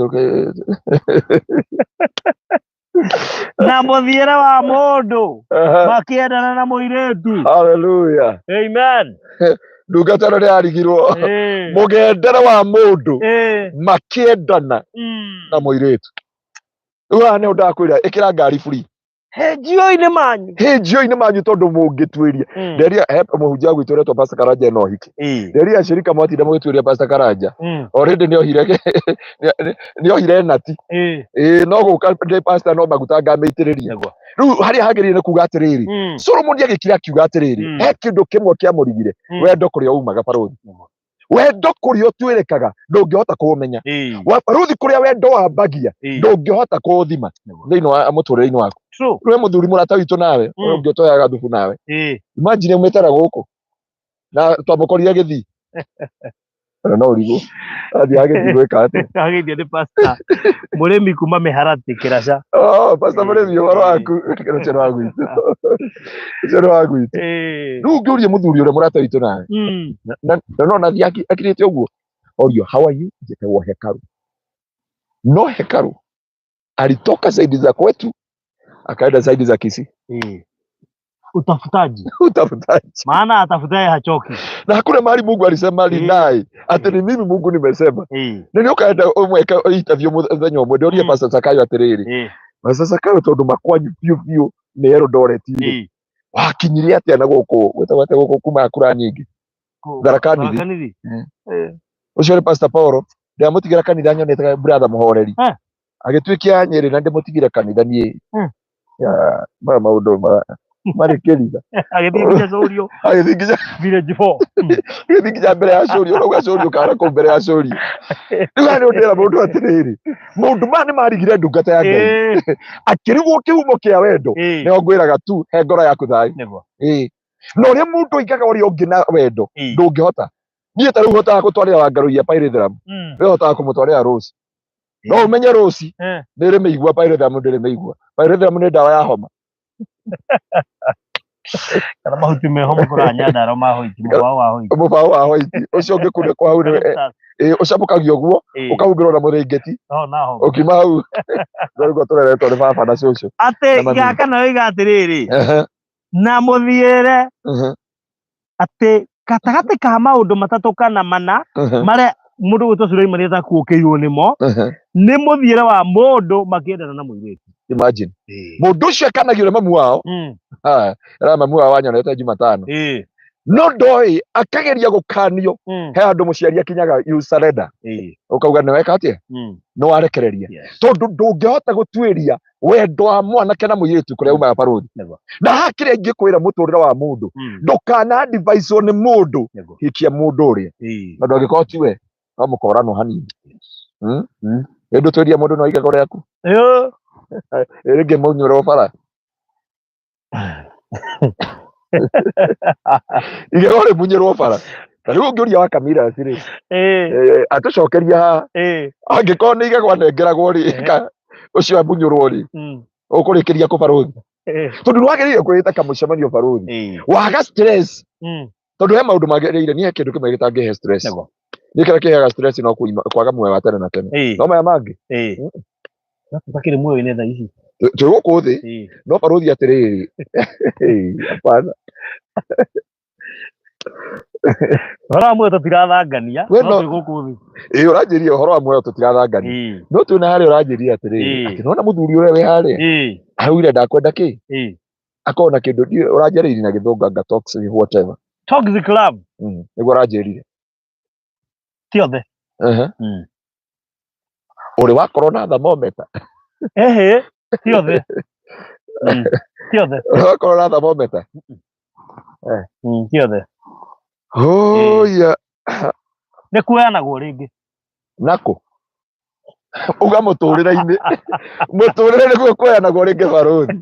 A: Na mũthiĩre wa mũndũ makĩendana na mũirĩtu.
B: Hallelujah.
A: Amen.
B: Ndungata ĩno nĩyarigirwo.
A: Ĩĩ.
B: Mũgendere wa mũndũ
A: Ĩĩ.
B: makĩendana na mũirĩtu. Rĩu haha nĩho ndakwĩra ĩkĩra ngari free.
A: Henjio-inĩ manyu.
B: Hĩnjio-inĩ manyu tondũ mũngĩtuĩria. Nderia he mũhunjia gwitũ ũretwo Pastor Karanja ena ũhiki. Nderia acirika mwatinda mũgĩtuĩria Pastor Karanja. Already nĩ ohire nati. Ĩĩ, no gũka ndĩ pastor no maguta ngamĩitĩrĩria. Rĩu harĩa hagĩrĩire nĩ kuga atĩrĩrĩ, Solomon agĩkira akiuga atĩrĩrĩ, he kĩndũ kĩmwe kĩamũrigire, wendo kũrĩa umaga barũthi. Wendo kũrĩa ũtuĩrĩkaga ndũngĩhota kũũmenya. Wa barũthi kũrĩa wendo wambagia ndũngĩhota kũũthima thĩinĩ wa mũtũrĩre-inĩ waku. Rĩu mũthuri mũrata witũ nawe, ũyũ ũngĩ ũtoyaga thubu nawe, imagine umĩte na gũkũ na twamũkorire gĩthii. Ona no ũrigwo athiaga gĩthii gwĩka atĩa?
A: Agĩithio nĩ pastor mũrĩmi kuma mĩharatĩ kĩraca.
B: Oh, pastor mũrĩmi, ũhoro waku? Ũcio nĩ wa gwitũ, ũcio nĩ wa gwitũ. Rĩu ũngĩũria mũthuri ũrĩa mũrata witũ nawe, na no nathiĩ akirĩte ũguo orio, "How are you?" Njĩtagwo hekaru. No hekaru alitoka side za kwetu akaenda side za Kisii.
A: Utafutaji.
B: Utafutaji.
A: Maana atafutaye hachoki.
B: Na hakuna mahali Mungu alisema linai ati ni mimi Mungu nimesema. Na nĩ ũkaenda ũmweke interview mũthenya ũmwe ndĩorie Pastor Zakayo atĩrĩrĩ, Pastor Zakayo, tondũ makwanyu biũ biũ nĩ Eldoret rĩ, wakinyire atĩa na gũkũ gwĩtagwo atĩa gũkũ kuma kura nyingĩ? Tharaka Nithi.
A: Tharaka Nithi.
B: Ũcio nĩ Pastor Paul, ndĩramũtigĩra kanitha nyonete brother mũhoreri. Agĩtuĩkia Nyĩrĩ na ndĩmũtigire kanitha niĩ. Ya, maya maũndũ marĩ kĩritha.
A: Agĩthiĩ nginya Cũrio.
B: Agĩthiĩ nginya
A: Village 4.
B: Agĩthiĩ nginya mbere ya Cũrio, ũrauga Cũrio kana kũu mbere ya Cũrio. Rĩu haha nĩho ndĩra mũndũ atĩrĩrĩ, maũndũ maya nĩ marigire ndungata ya Ngai. Akĩrigwo kĩhumo kĩa wendo. Nĩho ngwĩraga tu he ngoro yaku thayũ. Ĩĩ. Na ũrĩa mũndũ aigaga ũrĩa ũngĩ na wendo ndũngĩhota. Niĩ ta rĩu hotaga gũtwarĩra Wangarũiya pyrethrum, we hotaga kũmũtwarĩra rose. No ũmenye rose nĩ ĩrĩ mĩigua, pyrethrum ndĩrĩ mĩigua. Pyrethrum nĩ ndawa ya homa.
A: Kana mahuti meho makũraga Nyandarua ma hoiti, mũbaũ wa hoiti.
B: Mũbaũ wa hoiti ũcio ũngĩkunĩkwo hau ĩ, ũcamũkagio ũguo, ũkahumbĩrwo na mũrĩngĩti.
A: No na homa.
B: Ũkiuma hau no nĩguo tũreretwo nĩ baba na cũcũ
A: Atĩ
B: na mami.
A: gaka nayo iga atĩrĩrĩ, na mũthiĩre atĩ gatagatĩ ka maũndũ matatũ kana mana marĩa mũndũ gwĩtwo Suleimani atakuũkĩirwo nĩmo, nĩ mũthiĩre wa mũndũ makĩendana na mũirĩtu.
B: Imagine mũndũ ũcio akanagio nĩ mamu wao. Ha, era mamu wao wanyonete Jumatano, no ndoĩ akageria gũkanio. He handũ mũciari akinyaga, you surrender, ũkauga nĩ weka atĩa, nĩ warekereria, tondũ ndũngĩhota gũtuĩria wendo wa mwanake na mũirĩtu kũrĩa umaga barũthi. Na haha kĩrĩa ingĩkwĩra, mũtũrĩre wa mũndũ, ndũkana advice nĩ mũndũ hikia mũndũ ũrĩa, tondũ angĩkorwo tiwe no mũkoranwo hanini. Ĩndũ twĩria mũndũ no igego rĩaku. Ĩ rĩngĩ mũnyuĩrwo bara igego rĩmunyĩrwo bara. Ta rĩu ũngĩũria wa Kamira rĩ, atũcokeria haha, angĩkorwo nĩ igego anengeragwo rĩ, ũcio amunyũrwo rĩ, ũkũrĩkĩria kũ barũthi? Tondũ nĩ wagĩrĩire kwĩĩta kamũcemanio barũthi, waga stress, tondũ he maũndũ magĩrĩire. Niĩ he kĩndũ kĩmwe gĩtangĩhe stress. Niĩ kĩrĩa kĩheaga stress no kwaga muoyo wa tene na tene. No maya mangĩ,
A: Tũtakĩrĩ muoyo-inĩ thaa ici.
B: Twĩ gũkũ thĩ. No barũthi atĩrĩrĩ, hapana.
A: Ũhoro wa muoyo tũtirathangania,
B: We
A: no twĩ gũkũ thĩ.
B: Ĩ, ũranjĩria ũhoro wa muoyo tũtirathangania, no twĩna harĩa ũranjĩria atĩrĩrĩ, atĩ nona mũthuri ũrĩa wĩ harĩa araugire ndakwenda kĩ akorwo na kĩndũ ũranjarĩirie na gĩthũngũ anga toxic whatever.
A: Toxic love.
B: Nĩguo ũranjĩrire.
A: Ti othe.
B: Ũrĩ wakorwo na thermometer?
A: Ehe, ti othe. Ti othe.
B: Ũrĩ wakorwo na thermometer?
A: Ti othe.
B: Oh, yeah.
A: Nĩ kuoyanagwo rĩngĩ.
B: Nako uga mũtũrĩre-inĩ, mũtũrĩre nĩguo kuoyanagwo rĩngĩ barũthi.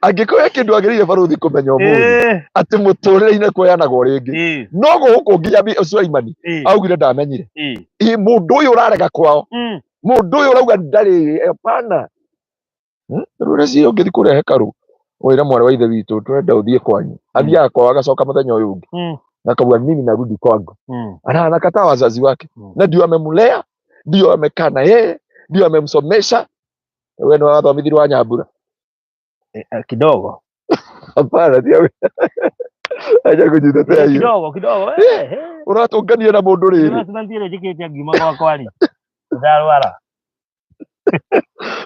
B: Angĩkorwo he kĩndũ agĩrĩire barũthi kũmenya ũmũthĩ, atĩ mũtũrĩre-inĩ kuoyanagwo rĩngĩ, no gũkũ nginya Sulaimani augire ndamenyire. Ĩ, mũndũ ũyũ ũrarega kwao, mũndũ ũyũ ũrauga ndarĩ, hapana. Rĩu rĩciria ũngĩthiĩ kũrĩa hekarũ wĩre mwarĩ wa ithe witũ tũrenda ũthiĩ kwanyu, athiaga kwao agacoka mũthenya ũyũ ũngĩ, akauga, "Mimi narudi kwangu." Ana anakataa wazazi wake, na ndio amemlea, ndio amekaa na yeye, ndio amemsomesha. We nĩ wathomithirio wa Nyambura?
A: Kidogo.
B: Hapana, ti aja kũnyita ta hiyo.
A: Kidogo kidogo.
B: Ũratũngania na mũndũ rĩrĩ.
A: Accident ĩrĩa njĩkĩte ngiuma gwakwa rĩ, ndarwara.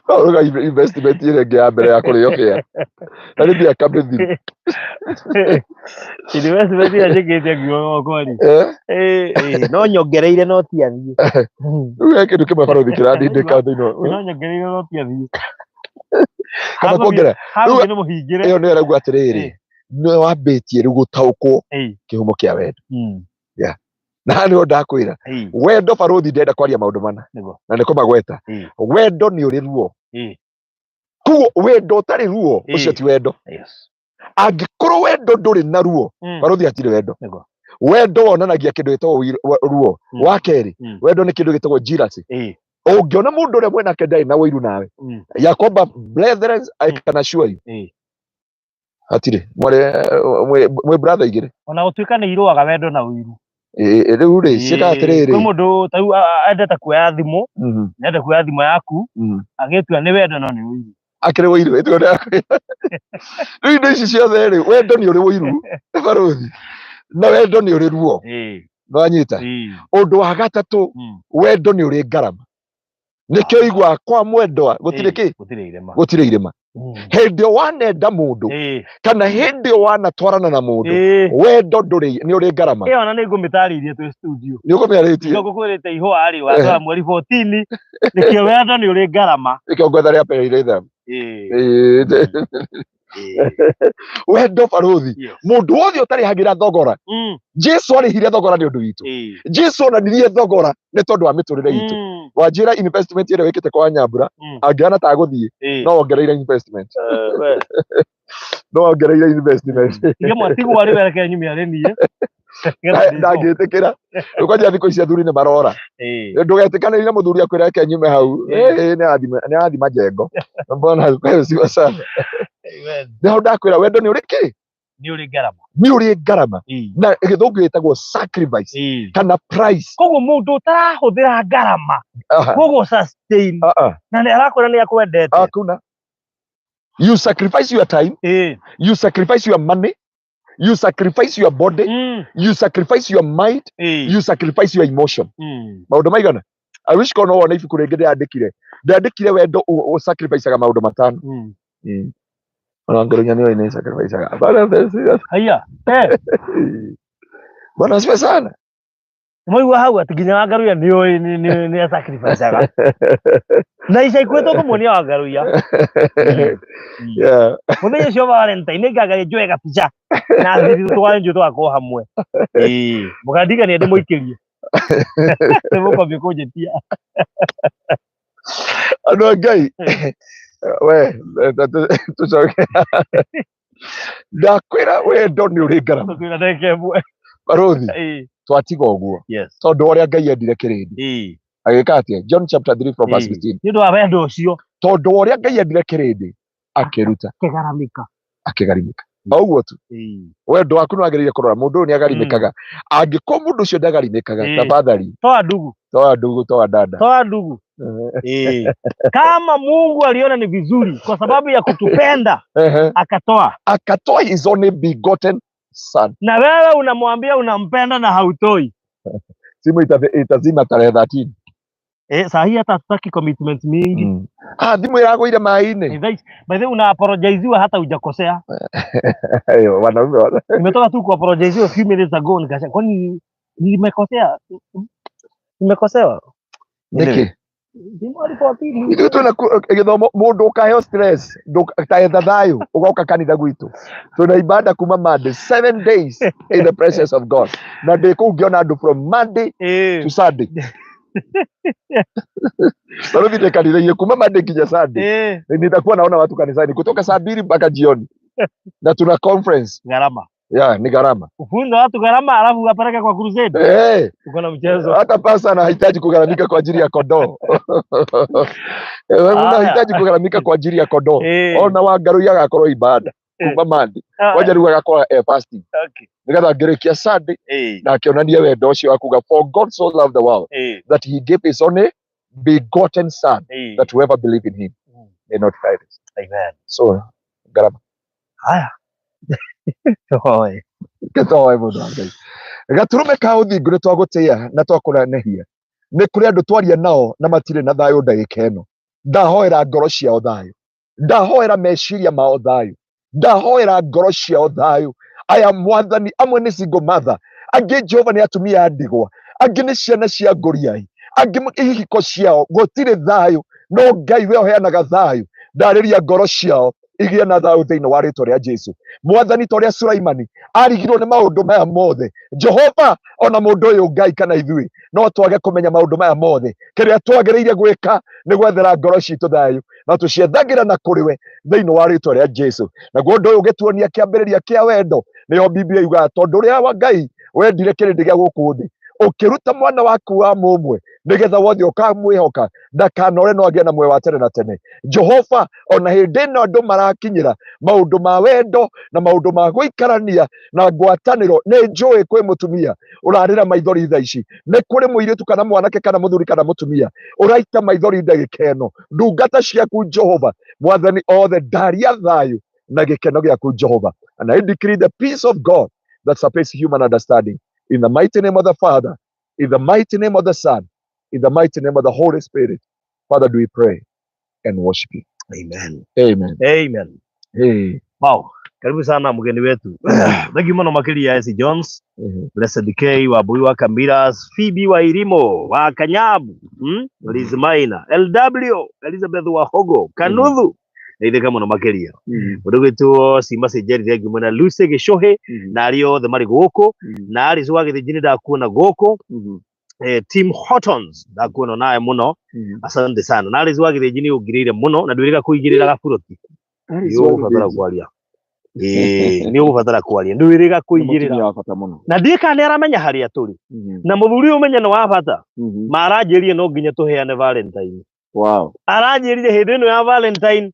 B: No ũruga investment ĩrĩa ĩngĩ ya mbere ya kũrĩo kĩa na nĩ mĩaka mĩthiru.
A: Investment ĩrĩa njĩkĩte ngiuga gwakwa rĩ.
B: Eh?
A: No nyongereire no ti athiĩ.
B: Rĩu he kĩndũ kĩmwe barũthi kĩrandindĩka thĩinĩ
A: No nyongereire no ti athiĩ.
B: Kana kuongerera
A: Hagũthiĩ nĩ mũhingĩre.
B: Ĩyo nĩyo ĩrauga atĩrĩrĩ, nĩ wambĩtie rĩu gũtaũkwo kĩhumo kĩa wendo. Na haha nĩho ndakwĩra wendo barũthi ndenda kwaria maũndũ mana na nĩ kũmagweta. Wendo nĩ ũrĩ ruo. Koguo wendo ũtarĩ ruo ũcio ti wendo. Angĩkorwo wendo ndũrĩ na ruo, barũthi, hatirĩ wendo. Wendo wonanagia kĩndũ gĩtagwo ruo. Wa kerĩ, wendo nĩ kĩndũ gĩtagwo jealousy. Ũngĩona mũndũ ũrĩa mwenake ndarĩ na ũiru nawe, ya kwamba, brethren, I can assure you, hatirĩ mwarĩ mwĩ brother igĩrĩ.
A: Ona gũtuĩka nĩ irũaga wendo na ũiru.
B: Rĩu rĩ, ciĩkaga atĩrĩrĩ.
A: Kwĩ mũndũ ta rĩu endete kuoya thimũ, nĩenda kuoya thimũ yaku, agĩtua nĩ wendo no nĩ ũiru.
B: Akĩrĩ ũiru ĩtuo ndĩrakwĩra. Rĩu indo ici ciothe rĩ, wendo nĩ ũrĩ ũiru barũthi, na wendo nĩ ũrĩ ruo. Nĩwanyita? Ũndũ wa gatatũ, wendo nĩ ũrĩ ngarama. Nĩkĩo iguaga kwa mwendwa gũtirĩ kĩ?
A: Gũtirĩ irema.
B: Gũtirĩ irĩma. Hĩndĩ ĩyo wanenda mũndũ kana hĩndĩ ĩyo wanatwarana na mũndũ, wendo ndũrĩ, nĩ ũrĩ ngarama.
A: Ĩyo ona nĩ ngũmĩtarĩirie twĩ studio.
B: Nĩ ũkũmĩarĩtie.
A: Nĩkĩo ngũkwĩrĩte ihũa rĩ watwara mweri 14, nĩkĩo wendo nĩ ũrĩ ngarama.
B: Nĩkĩo ngwetha rĩa mbere ithe. Wendo barũthi, mũndũ wothe ũtarĩhagĩra thogora, Jesu arĩhire thogora nĩ ũndũ witũ. Jesu onanirie thogora nĩ tondũ wa mĩtũrĩre itũ. Wanjĩra investment ĩrĩa wĩkĩte kwa Nyambura, angĩhana ta gũthiĩ, no wongereire investment, no wongereire investment.
A: Ige mwatigwo rĩ wereke nyumia rĩ niĩ.
B: Ndangĩtĩkĩra. Rĩu kwanja thikũ ici athuri nĩ marora. Ndũgetĩkanĩrie na mũthuri akwĩra reke nyume hau. Nĩ arathi majengo. Mbona siwa sana. Nĩho ndakwĩra wendo nĩ ũrĩ kĩ?
A: Nĩ ũrĩ ngarama.
B: Nĩ ũrĩ ngarama, na gĩthũngũ gĩtagwo sacrifice kana price.
A: Koguo mũndũ ũtarahũthĩra ngarama koguo sustain na nĩ arakwĩra nĩ akwendete.
B: Hakuna. You sacrifice your time, you sacrifice your money, you sacrifice your body, you sacrifice your mind, you sacrifice your emotion. Maũndũ maigana? I wish korwo no wone ibuku rĩngĩ ndĩrandĩkire. Ndandĩkire wendo ũ sacrificeaga maũndũ matano. Ona ngũrũnya nĩ nĩ sacrificeaga. Bwana
A: Haya, eh.
B: Bwana asifiwe sana.
A: Mwaigua hau atĩ nginya Wangaruya nĩ ũĩ nĩ sacrificeaga na ica ikuhĩ tũkũmuonia Wangaruya. Mũthenya ũcio Valentine nĩngangaria njoe gabica na thiri tũtware njũĩ tũgakorwo hamwe. Mũkandigania ndĩmũikĩrie, nĩmũkwambia kũnjĩtia.
B: Andũ a Ngai, we tũcoke, ndakwĩra wendo nĩ ũrĩ ngarama.
A: Tũkwĩra ndagĩka ĩmwe.
B: Barũthi, twatiga ũguo tondũ ũrĩa Ngai endire kĩrĩndĩ agĩka atĩa? John chapter 3 from verse 15.
A: Nĩ ũndũ wa wendo ũcio.
B: Tondũ ũrĩa Ngai endire kĩrĩndĩ akĩruta.
A: Kĩgaramĩka.
B: Akĩgarimĩka o ũguo tu. Wendo waku nĩ wagĩrĩire kũrora mũndũ ũyũ nĩ agarimĩkaga. Angĩkorwo mũndũ ũcio ndagarimĩkaga, tafadhali
A: Toa ndugu.
B: Toa ndugu, toa dada.
A: Toa ndugu. Kama Mungu aliona ni vizuri kwa sababu ya kutupenda, akatoa
B: akatoa his only begotten son.
A: Na wewe unamwambia unampenda na hautoi.
B: Simu itazima tarehe 13.
A: Saa hii hata hatutaki commitment mingi.
B: Ah, thimũ ĩragũire maĩ-inĩ.
A: By the way, una apologiziwa hata hujakosea.
B: Ayo, wanaume
A: Nimetoka tu kuapologiziwa few minutes ago, nikasema kwani nimekosea? Nimekosewa.
B: Nĩkĩ?
A: Thimũ alipowapili.
B: Ithuĩ twĩna gĩthomo, mũndũ ũkaheo stress taetha thayũ ũgoka kanitha gwitũ, twĩna ibada kuma Monday, 7 days in the presence of God, na ndĩ kũu ngĩona andũ from Monday to Sunday. Barũthi, ndĩ kanitha-inĩ kuma Monday nginya Sunday. Nitakuwa naona watu kanisani kutoka saa 2 mpaka jioni, na tuna conference.
A: Gharama.
B: Yeah, ni gharama.
A: Ufunza watu gharama alafu ukapeleka kwa crusade. Uko na mchezo.
B: Hata pasta anahitaji kugharamika kwa ajili ya kondoo. Unahitaji kugharamika kwa ajili ya kondoo. Ona Wangaruia agakorwo ibada kuma Monday, kwanja rĩu agakorwo fasting, nĩgetha ngĩrĩkia Sunday na akĩonania wendo ũcio wa kuga, "For God so loved the world that he gave his only begotten son, that whoever believe in him may not perish."
A: Amen.
B: So ngarama.
A: Haya. Tuhoe.
B: Gĩtoe mũndũ wa Ngai gaturume ka ũthingu, nĩ twagũtĩĩa na twakũranehia. Nĩ kũrĩ andũ twaria nao na matirĩ na thayũ ndagĩka ĩno. Ndahoera ngoro ciao thayũ, ndahoera meciria mao thayũ, ndahoera ngoro ciao thayũ. Aya Mwathani, amwe nĩ single mother, angĩ Jehova nĩ atumia a ndigwa, angĩ nĩ ciana cia ngũriai, angĩ ihiko ciao gũtirĩ thayũ, no Ngai we ũheanaga thayũ. Ndarĩria ngoro ciao igĩe na thayũ thĩinĩ wa rĩtwa rĩa Jesu. Mwathani, ta ũrĩa Sulaimani arigirwo nĩ maũndũ maya mothe, Jehova, ona mũndũ ũyũ Ngai kana ithuĩ no twage kũmenya maũndũ maya mothe. Kĩrĩa twagĩrĩire gwĩka nĩ gwethera ngoro citũ thayũ na tũciethagĩra na kũrĩ we thĩinĩ wa rĩtwa rĩa Jesu. Naguo ũndũ ũyũ ũgĩtuonia kĩambĩrĩria kĩa wendo, nĩyo Biblia yugaga tondũ ũrĩa wa Ngai wendire kĩrĩndĩ gĩa gũkũ thĩ, ũkĩruta mwana waku wa mũmwe nĩgetha wothe ũkamwĩhoka ndakanore no agĩe na muoyo wa tene na tene. Jehova, ona hĩndĩ ĩno andũ marakinyĩra maũndũ ma wendo na maũndũ ma gũikarania na ngwatanĩro, nĩ njũĩ kwĩ mũtumia ũrarĩra maithori thaa ici, nĩ kũrĩ mũirĩtu kana mwanake kana mũthuri kana mũtumia ũraita maithori ndagĩka ĩno. Ndungata ciaku Jehova Mwathani othe, ndaria thayũ na gĩkeno gĩaku Jehova. And I decree the peace of God that surpasses human understanding, in the mighty name of the Father, in the mighty name of the Son, in the mighty name of the Holy Spirit. Father, do we pray and worship you.
A: Amen.
B: Amen.
A: Amen.
B: Hey.
A: Wow. Karibu sana mgeni wetu. Thank you muno makiria S. Jones, Blessed K wa Bui wa Kambiras, Phoebe wa Irimo wa Kanyabu, Liz Maina, LW, Elizabeth wa Hogo, Kanuthu. Ndeithĩka mũno makĩria. Mũndũ gwĩtwo Simba Senjeri, thengiũ mũno. Lucy Gĩcũhĩ na arĩa othe marĩ gũkũ, na Alice wa Gĩthĩnji nĩ ndakuona gũkũ, Tim Hortons ndakuona nawe mũno, asante sana. Na Alice wa Gĩthĩnji nĩ ũngirĩire mũno na ndwĩrĩga kũigĩrĩra gaburoti, nĩ ũgũbatara kwaria. Ĩĩ, nĩ ũgũbatara kwaria, ndwĩrĩga kũigĩrĩra.
B: Mũtumia wa bata mũno.
A: Na ndiĩ kana nĩ aramenya harĩa tũrĩ, na mũthuri ũyũ ũmenye nĩ wa bata. Maranjĩrire no nginya tũheane Valentine.
B: Wow.
A: Aranjĩrire hĩndĩ ĩno ya Valentine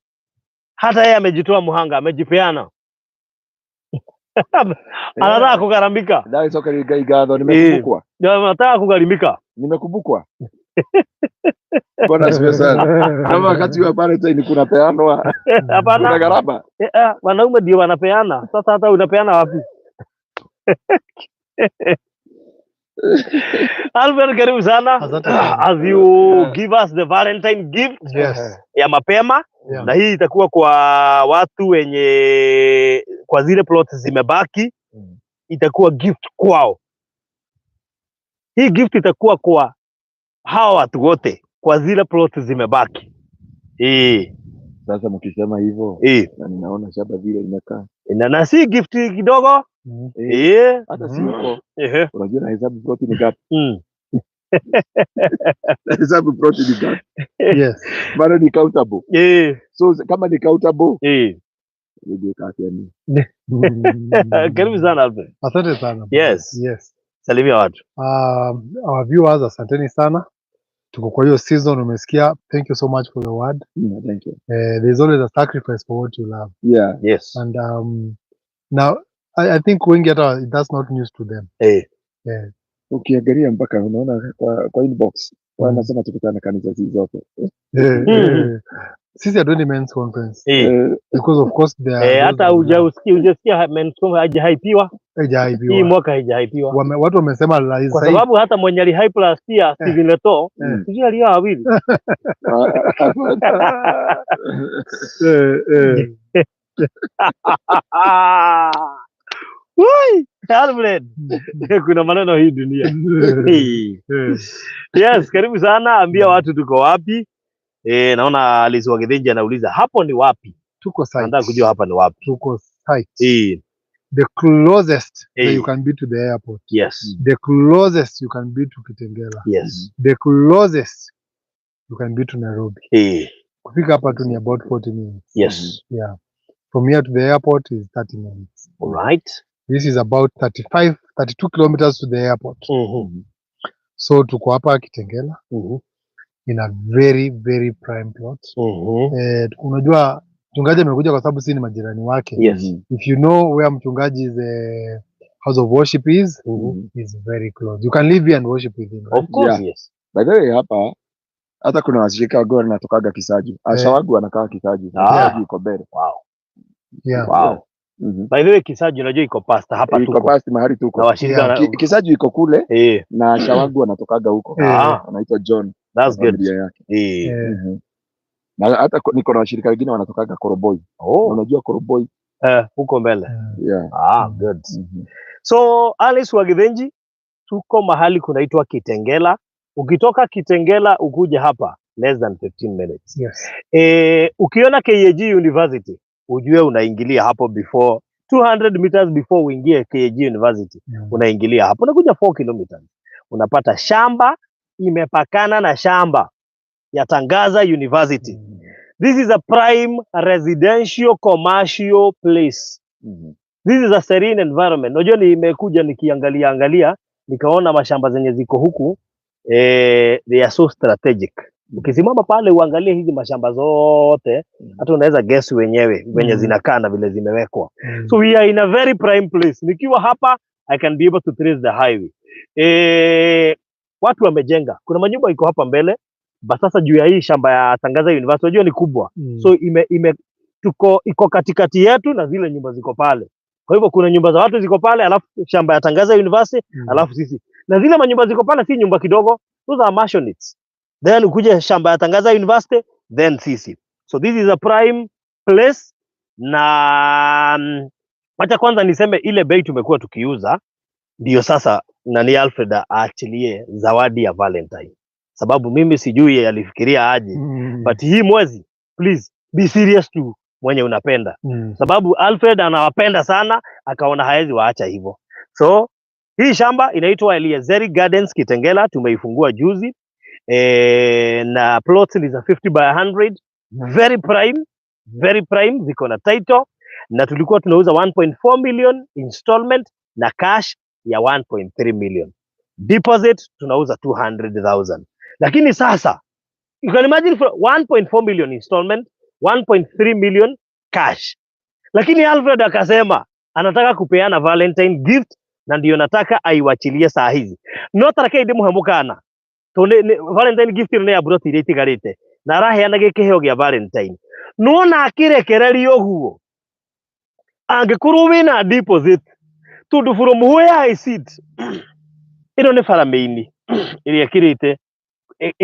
A: hata yeye amejitoa muhanga, amejipeana, anataka kugharamika.
B: Ndagĩcokeria Ngai ngatho, nimekumbukwa.
A: Anataka kugharimika.
B: Nimekumbukwa. Bwana asifiwe sana. Kama wakati wa Valentine kunapeanwa, kuna
A: Hapana,
B: gharama.
A: Wanaume ndio wanapeana. Sasa hata unapeana wapi? Alfred, karibu sana.
C: Asante sana.
A: As you give us the Valentine gift
C: Yes.
A: ya mapema,
C: Yeah.
A: na hii itakuwa kwa watu wenye kwa zile plots zimebaki, itakuwa gift kwao. Hii gift itakuwa kwa hawa watu wote kwa zile plots zimebaki.
B: Sasa mkisema hivyo na ninaona shamba vile imekaa.
A: Na si gift kidogo.
B: Hata si huko. Unajua na hesabu plot ni ngapi? Na hesabu plot ni ngapi?
C: Yes.
B: Bado ni countable. So kama ni countable, ndio kati ya nini?
A: Karibu sana Alfred.
C: Asante sana.
A: Yes.
C: Yes.
A: Salimia watu.
C: Our viewers, asanteni sana. Tuko kwa hiyo season, umesikia. Thank you so much for your word.
B: Yeah, thank you.
C: There's always a sacrifice for what you love.
B: Yeah.
A: Yes.
C: And now I think wengi hata that's not news to them. Yeah.
B: Ukiangalia mpaka unaona kwa inbox wanasema tukutane kanisa sisi zote.
C: Sisi hatuendi men's conference. Because of course there are
A: Hata
C: those who
A: hujasikia men's conference haijahaipiwa.
C: Haijahaipiwa.
A: Hii mwaka haijahaipiwa.
C: Watu wamesema la
A: Kwa
C: sahi.
A: sababu hata mwenye alihype last year, Stephen Leto, sijui alioa wawili. Woi, Alfred. Kuna maneno hii dunia. Yes, karibu sana, ambia watu tuko wapi. Naona Alice wa Githinji anauliza hapo ni wapi?
C: Tuko site.
A: Nataka kujua hapa ni wapi.
C: Tuko site. The closest that you can be to the airport.
A: Yes.
C: The closest you can be to Kitengela.
A: Yes.
C: The closest you can be to Nairobi. Kufika hapa tu ni about 40 minutes.
A: Yes.
C: Yeah. From here to the airport is 30 minutes.
A: All right.
C: This is about 32 kilometers to the airport. So tuko hapa Kitengela. In a very, very prime plot. Unajua mchungaji amekuja kwa sababu si ni majirani wake.
A: Yes.
C: If you know where mchungaji's house of worship is, is very close. You can live here and worship with him. Right?
A: Of course,
B: Yeah.
A: yes.
B: By the way, hapa hata kuna washirika wangu wanatokaga Kisaju. Asha wangu anakaa Kisaju. Kisaju iko mbele.
A: Wow.
C: Yeah.
A: Wow. By the way, Kisaju unajua iko pasta hapa
B: Iko
A: tuko.
B: past mahali tuko.
A: Na washirika
C: Yeah.
B: Kisaju iko kule na Asha wangu anatokaga huko.
A: Anaitwa
B: Anaitwa John.
A: That's good.
B: Familia yake. Na hata niko na washirika wengine wanatokaga Koroboi.
A: Oh,
B: Unajua Koroboi?
A: Huko mbele.
B: Yeah.
A: Ah, good. So Alice wa Githinji, tuko mahali kunaitwa Kitengela. Ukitoka Kitengela ukuje hapa less than 15 minutes.
C: Yes.
A: Ukiona KAG University ujue unaingilia hapo before 200 meters before uingie KAG University. Unaingilia hapo, unakuja 4 kilometers, unapata shamba imepakana na shamba ya Tangaza University. This is a prime residential commercial place. This is a serene environment. Unajua nimekuja nikiangalia angalia nikaona mashamba zenye ziko huku, they are so strategic. Ukisimama pale uangalie hizi mashamba zote, hata unaweza guess wenyewe venye zinakaa na vile zimewekwa. So we are in a very prime place. Nikiwa hapa I can be able to trace the highway. Watu wamejenga. Kuna manyumba iko hapa mbele, but sasa juu ya hii shamba ya Tangaza University, unajua ni kubwa. So ime, ime tuko iko katikati yetu na zile nyumba ziko pale. Kwa hivyo kuna nyumba za watu ziko pale, alafu shamba ya Tangaza University, alafu sisi. Na zile manyumba ziko pale si nyumba kidogo, those are mansionettes. Then ukuje shamba ya Tangaza University, then sisi. So this is a prime place na wacha kwanza niseme ile bei tumekuwa tukiuza ndio sasa nani Alfred aachilie zawadi ya Valentine, sababu mimi sijui alifikiria aje, but hii mwezi please be serious tu mwenye unapenda, sababu Alfred anawapenda sana, akaona haezi waacha hivyo. So hii shamba inaitwa Eliezeri Gardens Kitengela, tumeifungua juzi, na plots ni za 50 by 100, very prime, very prime, ziko na title na tulikuwa tunauza 1.4 million installment na cash ya 1.3 million, deposit tunauza 200,000. Lakini sasa you can imagine, for 1.4 million installment, 1.3 million cash, lakini Alfred akasema anataka kupeana Valentine gift na ndio nataka aiwachilie saa hizi, no tareke ndimuhe mukana to Valentine gift ĩno nĩ ya buroti iria itigarĩte na araheana gĩkĩheo gĩa Valentine. Nona akĩrekereria ũguo, angĩkorwo wĩna deposit, tondũ from where I sit, ĩno nĩ bara main ĩrĩa ĩkĩrĩte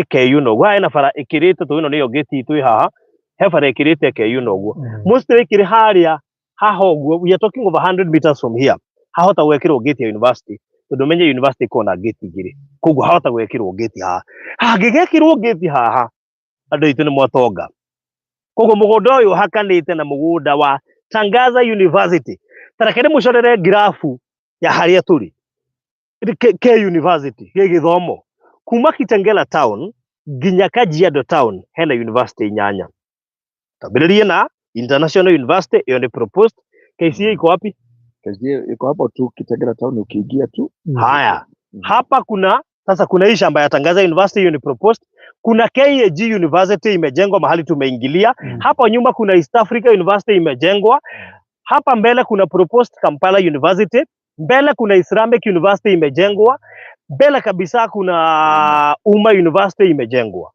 A: ĩkeyuna ũguo. Haha hena bara ĩkĩrĩte, tondũ ĩno nĩyo gate itũ ĩ haha, he bara ĩkĩrĩte ĩkeyuna ũguo. Mostly ĩkĩrĩ harĩa haha ũguo, we are talking of 100 meters from here, hahota gwĩkĩrwo gate ya university, tondũ menye university ĩkoragwo na gate igĩrĩ, koguo hahota gwĩkĩrwo gate haha. Hangĩgekĩrwo gate haha, andũ aitũ nĩ mwatonga. Koguo mũgũnda ũyũ ũhakanĩte na mũgũnda wa Tangaza University. Ta reke ndĩmũcorere grafu ya harĩa tũrĩ. K University gĩ gĩthomo kuma Kitengela town nginya Kajiado town hena university inyanya. Tambĩrĩrie na International University, ĩyo nĩ proposed. KCA iko wapi?
B: KCA iko hapo tu Kitengela town ukiingia tu.
A: Haya, hapa kuna sasa kuna hii shamba ya Tangaza University, hiyo ni proposed. Kuna KAG University imejengwa mahali tumeingilia. Hapa nyuma kuna East Africa University imejengwa. Hapa mbele kuna proposed Kampala University. Mbele kuna Islamic University imejengwa. Mbele kabisa kuna Umma University imejengwa.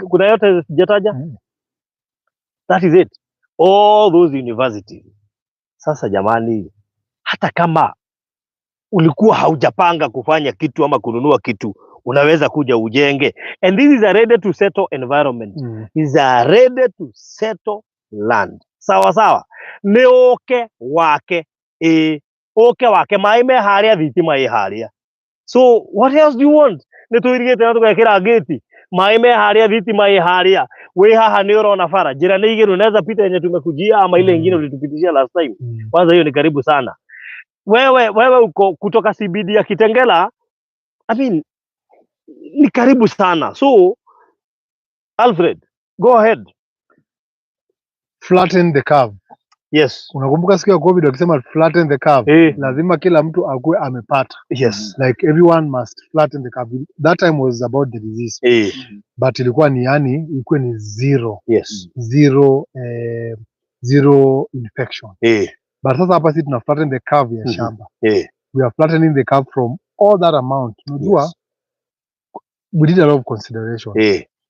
A: Kuna yote sijataja? That is it. All those universities. Sasa jamani, hata kama ulikuwa haujapanga kufanya kitu ama kununua kitu, unaweza kuja ujenge. And this is a ready to settle environment. Is a ready to settle land. Sawa sawa. Nĩ ũke wake, ĩ ũke wake, maĩ me harĩa, thitima ĩ harĩa. So what else do you want? Nĩ tũirigĩte na tũgekĩra gate, maĩ me harĩa, thitima ĩ harĩa, wĩ haha nĩ ũrona bara, njĩra nĩ igĩrĩ, unaweza pita yenye tumekujia ama ile ingine ulitupitishia last time. Kwanza hiyo ni karibu sana. Wewe uko kutoka CBD ya Kitengela, I mean, ni karibu sana. So Alfred, go ahead.
C: Flatten the curve.
A: Yes.
C: Unakumbuka siku ya COVID wakisema flatten the curve? Lazima kila mtu akuwe amepata. Like everyone must flatten the curve. That time was about the disease. But ilikuwa ni, yani, ilikuwa ni zero. Zero, zero infection. But sasa hapa sisi tuna flatten the curve ya shamba. We are flattening the curve from all that amount. Unajua, we did a lot of consideration.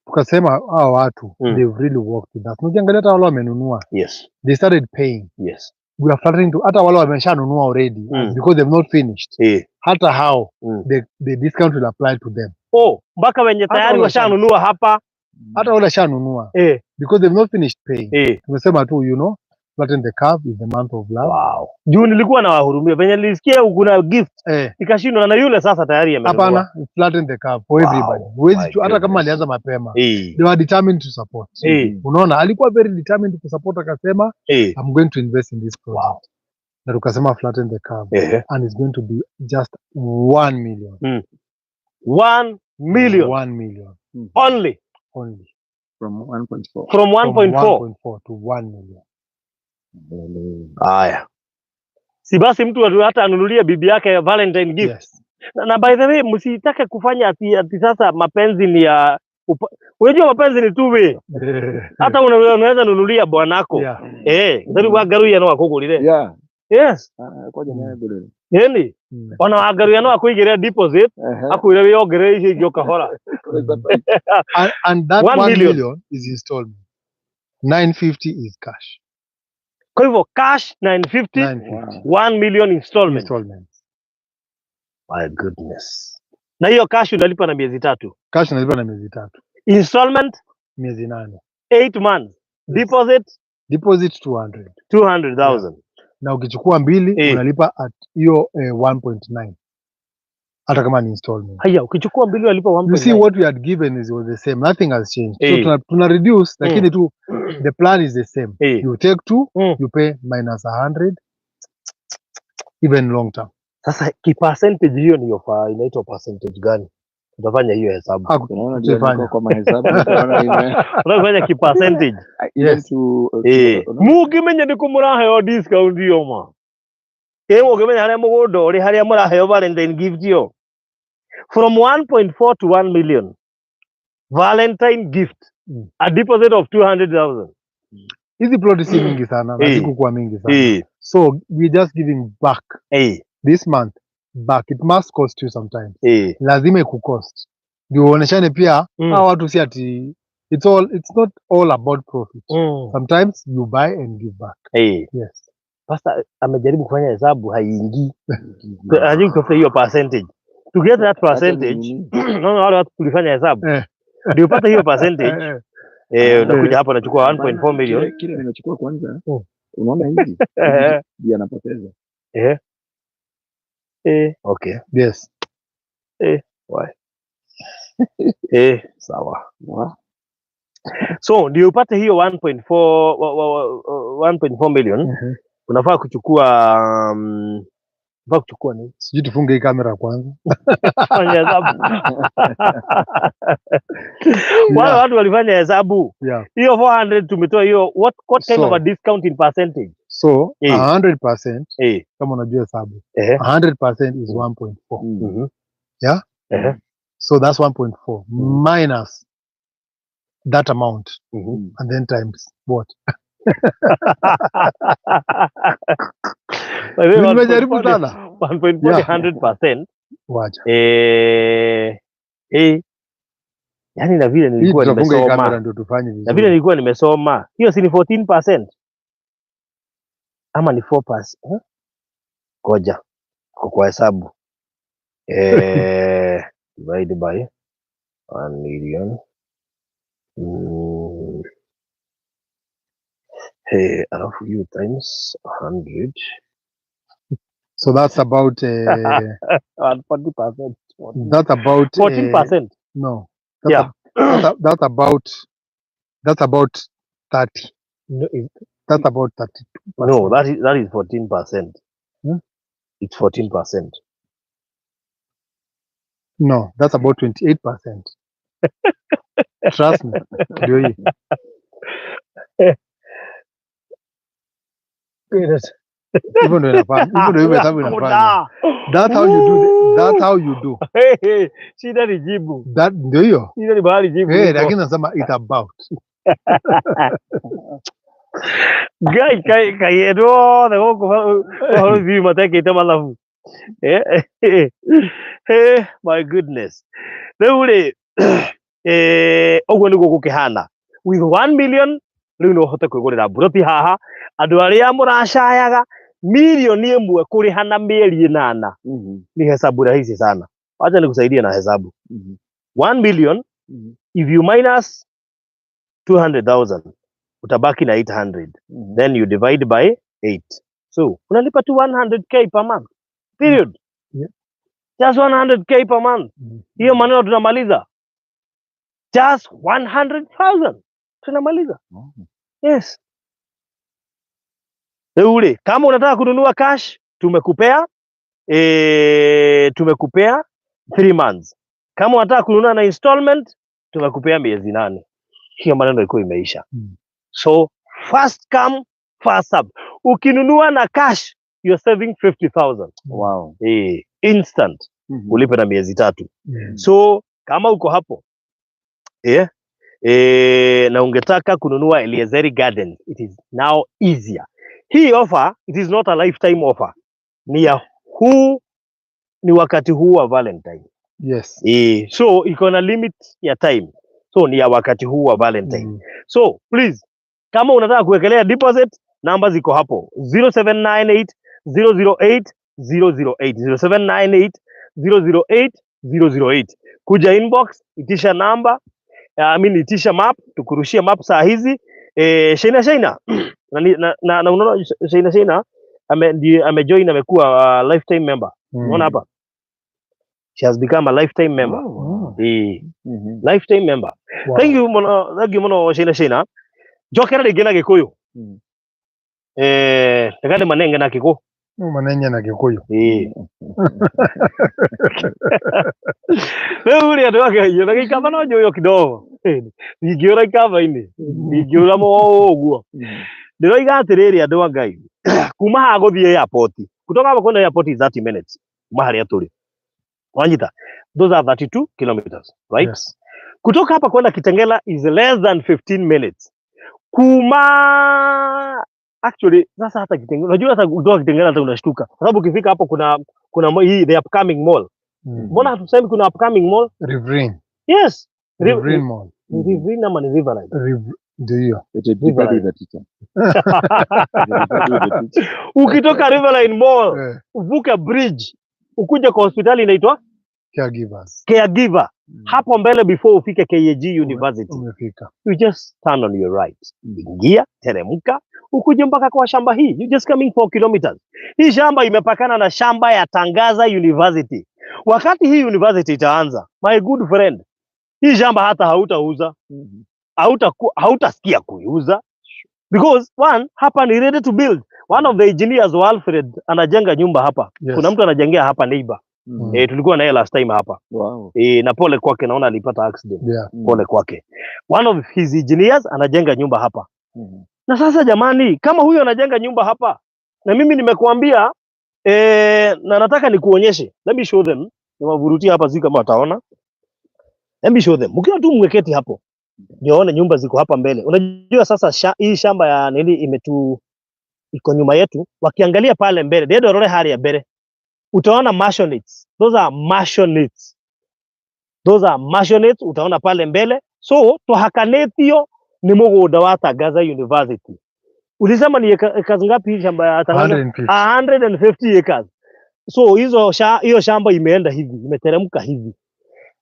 C: Tukasema hawa watu, they've really worked with us. Ukiangalia hata wale wamenunua, they started paying. We are flattening to hata wale wameshanunua already, because they've not finished. Hata hao, the discount will apply to them.
A: Oh, mpaka wenye
C: Hata
A: tayari
C: wale
A: washanunua hapa.
C: Hata wale shanunua because they've not finished paying. Tumesema tu, flatten the curve is the month of love.
A: Wow. Juu nilikuwa nawahurumia venye nilisikia kuna gift nikashindwa na yule sasa tayari amenunua.
C: Hapana, flatten the curve for everybody. Huwezi
A: My
C: tu, hata kama
A: goodness.
C: alianza mapema. They were determined to support. Unaona, alikuwa very determined to support, akasema I'm going to invest in this project. Na tukasema flatten the curve and it's going to be just 1 million.
A: 1 million.
C: 1 million.
A: Only.
C: Only.
B: From 1.4.
A: From
C: From
A: 1.4.
C: 1.4 to 1 million.
A: Haya. Si basi mtu hata anunulie bibi yake Valentine gift.
C: Yes.
A: Na by the way, msitake kufanya ati sasa mapenzi ni ya unajua mapenzi ni two way. Hata unaweza nunulia bwanako. Sababu wagaruya no akugurire. Yes.
B: Koja ni agurire.
A: Yeni. Ona wagaruya no akuigire deposit, akwire wiongerere icio ingĩ ũkahora.
C: And that
A: 1
C: 1
A: million.
C: million is installment. 950 is cash.
A: Kwa hivyo cash 950,
C: 950.
A: 1 million installment.
C: Installment.
A: My goodness. Na hiyo cash unalipa na miezi 3.
C: Cash unalipa na miezi 3.
A: Installment
C: miezi 8.
A: 8 months. Deposit
C: Deposit 200.
A: 200,000.
C: Yeah. Na ukichukua mbili unalipa at hiyo 1.9. Hata kama ni installment.
A: Haya, ukichukua mbili unalipa one
C: You see
A: point nine.
C: what we had given is was the same. Nothing has changed. So tuna reduce, lakini tu the plan is the same. You take 2, you pay minus 100 even long term.
A: Sasa ki percentage hiyo ni ofa, inaitwa percentage gani? Utafanya hiyo hesabu.
B: Unaona ndio
C: Tutafanya.
B: niko kwa mahesabu, utaona ime-
A: Utafanya ki percentage.
B: Even
C: Yes.
B: to, unaona?
A: Mungimenya nĩ kũmũraheo discount iyo ma. Mũngĩmenya harĩa mũgũnda ũrĩ, harĩa mũraheo Valentine gift iyo. From 1.4 to 1 million. Valentine gift. A deposit of 200,000.
C: Hizi plot si mingi sana, na zikukuwa mingi sana. So we just giving back this month back. It must cost you sometimes. Lazima ikucost. Ndio uoneshane pia hawa watu si ati it's not all about profit. Sometimes you buy and give back. Yes.
A: Pastor amejaribu kufanya hesabu haiingii. Anajaribu kutafuta hiyo percentage. To get that
B: Hata ni
A: percentage,
B: nini?
A: no, no, wale watu tulifanya hesabu. Ndio upate hiyo percentage. Unakuja hapo unachukua 1.4 million.
B: Kile nimechukua kwanza. Unaona hivi? Ndio anapoteza.
A: Okay.
C: Yes.
A: Why? Sawa.
B: Wa?
A: So ndio upate hiyo 1.4 million. Unafaa kuchukua, unafaa kuchukua nini?
C: Sijui tufunge hii kamera kwanza.
A: Fanya hesabu. Wale watu walifanya hesabu. Hiyo 400 tumetoa hiyo, what kind of a discount in percentage?
C: So, 100%, kama unajua hesabu. 100% is 1.4. Yeah? So that's 1.4 minus that amount. And then times what?
A: By the way,
C: Nimejaribu
A: 1.4
C: sana.
A: 1.4 100%.
C: Wacha.
A: Yani na vile
C: Hii
A: nilikuwa
C: tutafunga hii
A: nimesoma.
C: kamera ndio tufanye
A: Na
C: vizuri.
A: vile nilikuwa nimesoma. Hiyo si ni 14%? Ama ni 4%? Ngoja. Kwa hesabu. Divide by 1 million. Hey, alafu hiyo times 100.
C: So that's about,
A: 40%.
C: That's about,
A: 14%.
C: No. That's
A: Yeah.
C: that's about 30.
A: No, it,
C: That's about 32%.
A: No, that is 14%. It's 14%.
C: No, that's about 28%. Trust me. Ndio hii. Hivyo ndio inafanya. Hivyo ndio hesabu inafanya. That's how you do. That's how you do.
A: Hey, hey, shida ni jibu.
C: That ndio hiyo.
A: Shida ni bahali jibu.
C: Hey,
A: iko.
C: lakini nasema it's about.
A: Guy, kai, kai, no, the whole whole view matekete malafu. My goodness. Rĩu rĩ, ũguo nĩguo gũkĩhana. With 1 million, rĩu no ũhote kwĩgũrĩra mburoti haha. Andũ arĩa mũracayaga milioni ĩmwe kũrĩha na mĩeri ĩnana. Ni hesabu rahisi sana. Wacha nikusaidie na hesabu. 1 million, if you minus 200,000 utabaki na 800. Then you divide by 8, so unalipa tu 100K per month, period. Just 100K per month. Hiyo maneno tunamaliza, just 100,000 tunamaliza. Yes, rĩu rĩ, kama unataka kununua cash, tumekupea 3 months. Kama unataka kununua na installment, tumekupea miezi 8. Hiyo maneno iko imeisha. So first come, first serve. Ukinunua na cash, you're saving 50,000. Instant. Ulipe na miezi 3. So kama uko hapo, yeah, na ungetaka kununua Eliezeri Gardens, it is now easier. Hii offer, it is not a lifetime offer, ni ya huu, ni wakati huu wa Valentine. So iko na limit ya time, so ni ya wakati huu wa Valentine. So please, kama unataka kuwekelea deposit, namba ziko hapo, 0798 008 008, 0798 008 008. Kuja inbox, itisha namba, I mean, itisha map, tukurushie map saa hizi. Shaina Shaina na unaona Shaina Shaina ndiye amejoin, amekuwa lifetime member. Unaona hapa, she has become a lifetime member.
B: Oh, wow.
A: Lifetime member. Thank you muno, thank you muno, Shaina Shaina. Njokera rĩngĩ na Gĩkũyũ. Reka ndĩmanenge na Gĩkũ.
C: Manenye na Gĩkũyũ.
A: Ĩĩ, rĩu rĩ, andũ a Ngai, na gĩikamba no njũywo kidogo. Ndingĩũra ikamba-inĩ, ndingĩũra ũguo. Ndĩroiga atĩrĩrĩ, andũ a Ngai, kuma haha gũthiĩ airport, kutoka hapa kwenda airport is 30 minutes kuma harĩa tũrĩ. Wanyita, those are 32 kilometers, right?
C: Yes.
A: Kutoka hapa kwenda Kitengela is less than 15 minutes. Kuma actually sasa hata Kitengela, unajua hata kutoka Kitengela hata unashtuka, kwa sababu ukifika hapo kuna hii the upcoming mall. Mbona hatusemi kuna upcoming mall?
C: Riverine.
A: Yes.
C: Riverine Mall.
A: Ni Riverine ama ni Riverine?
C: Ndio hiyo.
B: It will depend with the teacher. It will depend with the teacher.
A: Ukitoka Riverine Mall, uvuke bridge, ukuje kwa hospitali inaitwa
C: Caregivers.
A: Caregiver. Hapo mbele before ufike KAG University.
C: Umefika.
A: You just turn on your right. Ingia, teremka, ukuje mpaka kwa shamba hii. You just coming 4 kilometers. Hii shamba imepakana na shamba ya Tangaza University. Wakati hii university itaanza, my good friend, hii shamba hata hautauza, hautasikia kuiuza because one, hapa ni ready to build. One of the engineers wa Alfred anajenga nyumba hapa. Kuna mtu anajengea hapa, neighbor. Tulikuwa naye last time hapa. Na pole kwake, naona alipata accident. Pole kwake. One of his engineers anajenga nyumba hapa. Na sasa jamani, kama huyo anajenga nyumba hapa na mimi nimekuambia, na nataka nikuonyeshe. Let me show them. Niwavurutie hapa, sijui kama wataona. Let me show them. Mkiwa tu mweketi hapo, ndio waone nyumba ziko hapa mbele. Unajua sasa hii shamba ya nini iko nyuma yetu. Wakiangalia pale mbele, ndio rore hali ya mbele, utaona maisonettes. Those are maisonettes. Those are maisonettes utaona pale mbele. So twahakanĩtio nĩ mũgũnda wa Tangaza University. Ulisema ni acres ngapi hii shamba ya Tangaza?
C: 150.
A: 150 acres. So hiyo shamba imeenda hivi, imeteremka hivi.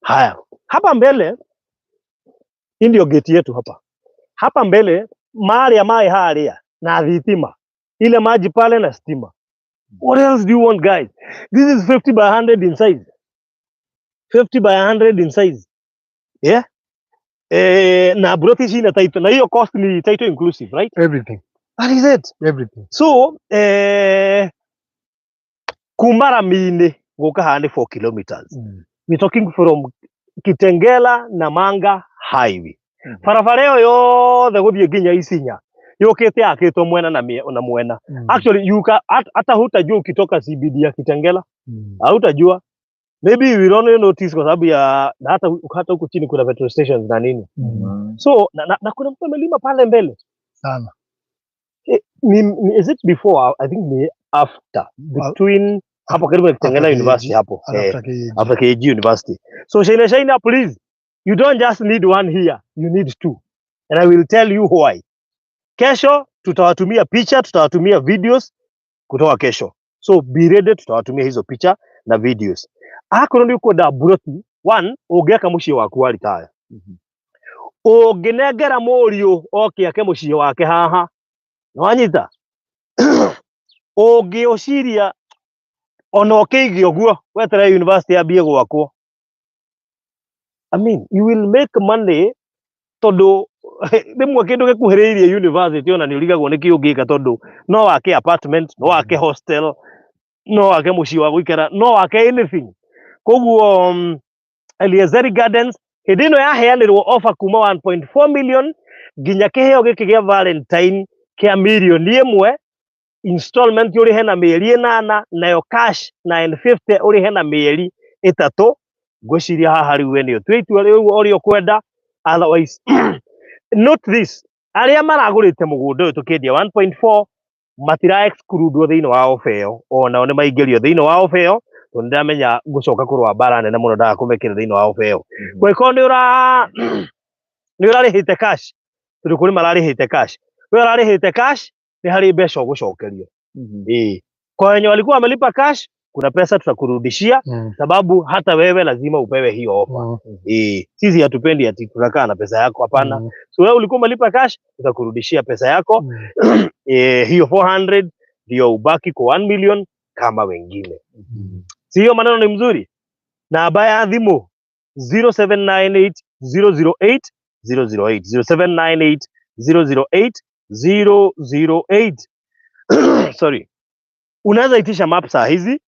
A: Haya, hapa mbele, hii ndio gate yetu hapa. Hapa mbele mahali ya maĩ haria na thitima. Ile maji pale na stima. What else do you want, guys? This is 50 by 100 in size. 50 by 100 in size. Yeah? Na broti ina title, na hiyo cost ni title inclusive, right?
C: Everything.
A: That is it.
C: Everything.
A: So, kuma rami-inĩ gũka haha nĩ 4 kilometers. We're talking from Kitengela Namanga Highway. Barabara ĩyo yothe gũthiĩ nginya Isinya yũkĩte yakĩtwo mwena na mwena. Actually you can, hata hutajua ukitoka CBD ya Kitengela, hautajua. Maybe you will only notice kwa sababu ya na hata huku chini kuna petrol stations na nini. So na kuna mtu amelima pale mbele.
C: Sana.
A: Is it before? I think ni after, between hapo karibu na Kitengela
C: After
A: University
C: KAG.
A: hapo.
C: After KAG.
A: After KAG University. So Shaina Shaina, please, you don't just need one here, you need two. And I will tell you why. Kesho tutawatumia picha, tutawatumia videos kutoka kesho. So be ready, tutawatumia hizo picha na videos. Akorwo nĩ ũkwenda buroti, one, ũngĩaka mũciĩ waku wa retire. Ũngĩnengera mũriũ oke ake mũciĩ wake haha, nĩwanyita? Ũngĩũciria ona ũkĩige ũguo weterere university yambie gwakwo, I mean, you will make money tondũ rĩmwe kĩndũ gĩkuhĩrĩirie university ona nĩ ũrigagwo nĩkĩ ũngĩka, tondũ no wake apartment, no wake hostel, no wake mũciĩ wa gũikara, no wake anything. Koguo Eliezeri Gardens hĩndĩ ĩno yaheanĩrwo offer kuma 1.4 million nginya kĩheo gĩkĩ gĩa Valentine kĩa mirioni 1, installment ũrĩhe na mĩeri 8, nayo cash 950 ũrĩhe na mĩeri 3. Ngwĩciria haha rĩu we nĩ ũtue itua rĩu ũrĩa ũkwenda. Otherwise, note this, arĩa maragũrĩte mũgũnda ũyũ tũkĩendia 1.4 matira exclude thĩinĩ wa offer ĩyo, onao nĩ maingĩrio thĩinĩ wa offer ĩyo, tondũ nĩndamenya ngũcoka kũrũa mbara nene mũno ndaga kũmekĩra thĩinĩ wa offer ĩyo. Kũngĩkorwo nĩ ũrarĩhĩte cash, tondũ kũrĩ mararĩhĩte cash, we ũrarĩhĩte cash nĩ harĩ mbeca ũgũcokerio. Ĩĩ, kwa wenye walikuwa wamelipa cash kuna pesa tutakurudishia, sababu hata wewe lazima upewe hiyo offer. Ĩĩ, sisi hatupendi ati tunakaa na pesa yako, hapana. So wewe ulikuwa umelipa cash, tutakurudishia pesa yako. Hiyo 400 ndio ubaki kwa 1 million kama wengine. Si hiyo maneno ni mzuri? Namba ya thimũ 0798 008 008, 0798 008 008. Sorry. Unaweza itisha map saa hizi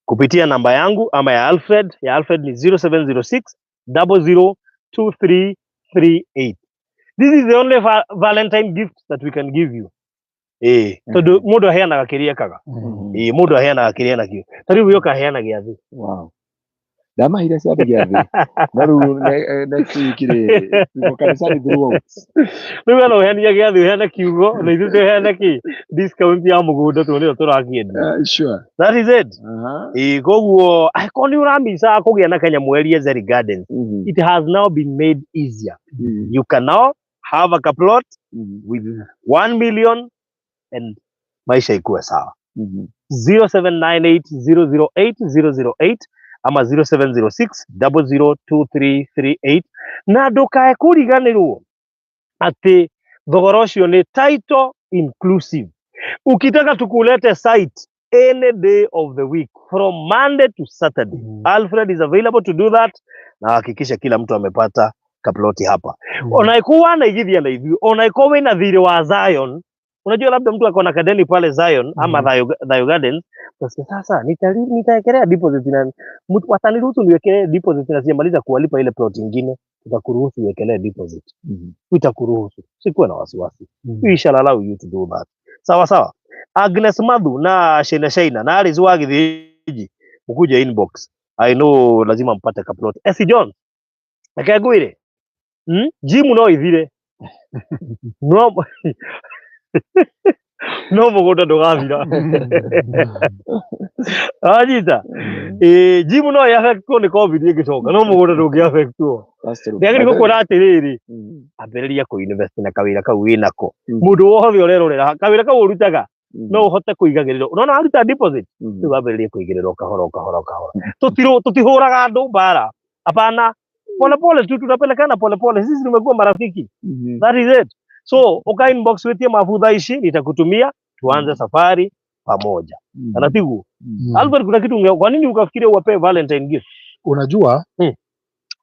A: kupitia namba yangu ama ya Alfred. Ya Alfred ni 0706 002338. This is the only Valentine gift that we can give you. Tondu mundu aheanaga kiria ekaga. Mundu aheanaga kiria nakio. Ta riu we ukaheana giathi.
B: Wow. Ndamahire ciathĩ gĩathĩ na rĩu next week rĩ, tuko kanisani throughout.
A: Rĩu we no ũheanie gĩathĩ, ũheane kiugo, na ithuĩ tũheane kĩ discount ya mũgũnda, tondũ nĩyo tũrakĩendia.
B: Sure.
A: That is it. Koguo angĩkorwo nĩ ũramica kũgĩa na kanyamũ Eliezeri Gardens, it has now been made easier. You can now have a plot with 1 million and maisha ikuwe sawa. 0798 008 008 ama 0706 002338. Na ndũkae kũriganĩrwo atĩ thogora ũcio nĩ title inclusive. Ukitaka tukulete site any day of the week from Monday to Saturday, Alfred is available to do that, na hakikisha kila mtu amepata kaploti hapa. Ona ikuwa wanaigithia na ithuĩ, ona ikuwa wĩna thirĩ wa Zion, unajua labda mtu ako na kadeni pale Zion ama Thayo Gardens, utasikia sasa nitawekelea deposit na mtu wataniruhusu niwekelee deposit na sijamaliza kuwalipa ile plot ingine, tutakuruhusu uwekelee deposit. Tutakuruhusu, sikuwe na wasiwasi. We shall allow you to do that. Sawa sawa. Agnes Madhu na Shena Shaina na Alice wa Githĩnji, mkuje inbox. I know lazima mpate kaplot. Essie John, reke ngwĩre, Gym no ithire, no mũgũnda ndũgathira. Anyita, ĩĩ, gym no ĩaffectwo nĩ COVID ĩngĩcoka, no mũgũnda ndũngĩaffectwo.
B: That's true.
A: Ndĩagĩrĩirwo kuona atĩrĩrĩ, ambĩrĩria kũ-invest na kawĩra kau wĩnako. Mũndũ wothe ũrerorera kawĩra kau ũrutaga, no ũhote kũigagĩrĩrwo. Unaona waruta deposit, rĩu wambĩrĩrie kũigĩrĩrwo kahora o kahora o kahora. Tũtihũraga andũ mbara, hapana, pole pole tu tunapelekana pole pole, sisi tumekuwa marafiki. That is it. So uka inbox witie mabu thaa ici, nitakutumia tuanze safari pamoja. Anatigu Albert, kuna kitu kwa nini ukafikiria uwape Valentine gift?
C: Unajua,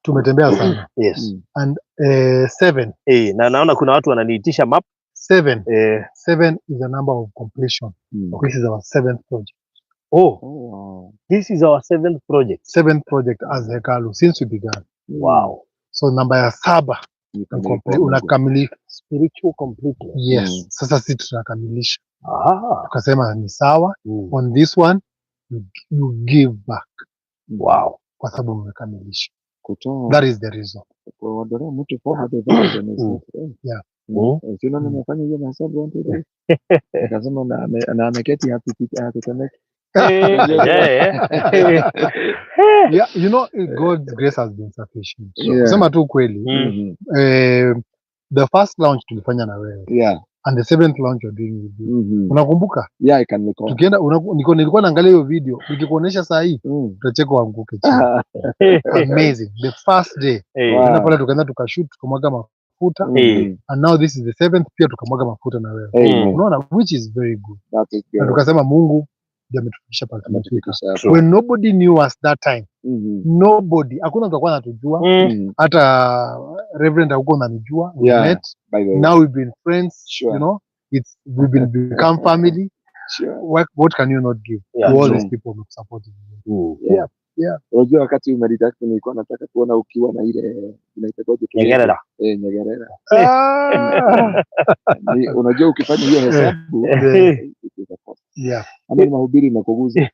C: tumetembea sana. And seven.
A: Na naona kuna watu wananiitisha map.
C: Seven. Seven is a number of completion. This is our seventh project.
A: Oh.
B: Oh, wow.
A: This is our seventh project.
C: Seventh project as Hekalu since we began.
A: Wow.
C: So namba ya 7
B: Ni
C: unakamilika.
A: Spiritual completeness.
C: Yes. Sasa sisi tunakamilisha. Tukasema ni sawa. On this one you give back.
A: Wow.
C: Kwa sababu mmekamilisha.
B: Kutoa.
C: That is the reason.
B: Kuondolea mtu 400,000 is not, eh. Si unaona nimefanya hiyo mahesabu 1, 2, 3. Nikasema na ameketi hatetemeki.
C: Yeah, you know, God's grace has been sufficient. Kusema tu kweli, the first launch tulifanya na wewe. And the seventh launch we're doing with you. Unakumbuka?
B: Yeah, I can recall.
C: Tukienda nilikuwa naangalia hiyo video nikikuonesha saa hii utacheka uanguke chini. Amazing. The first day.
B: Wow.
C: Tukaenda pale tukaenda tukashoot tukamwaga mafuta and now this is the seventh pia tukamwaga mafuta na wewe.
B: Amen.
C: Unaona, which is very good.
B: That is
C: Na
B: good.
C: tukasema Mungu ndiye ametufikisha pale tumefika.
B: Ametufikisha hapo.
A: True.
C: When nobody knew us that time. Nobody, hakuna mtu alikuwa anatujua. Hata Reverend hakuwa unanijua. We
B: Yeah.
C: met.
B: By the way.
C: Now we've been friends,
B: Sure.
C: you know. It's we've been become family. What can you not give to all
B: True.
C: these people who supported you?
B: Yeah.
C: Yeah.
B: Unajua wakati umeretire nilikuwa nataka kuona ukiwa na ile inaitwaje tu?
A: Nyegerera.
B: Eh, nyegerera.
C: Ah,
B: Ni, unajua ukifanya hiyo hesabu itakosa. Ama ni mahubiri imekuguza.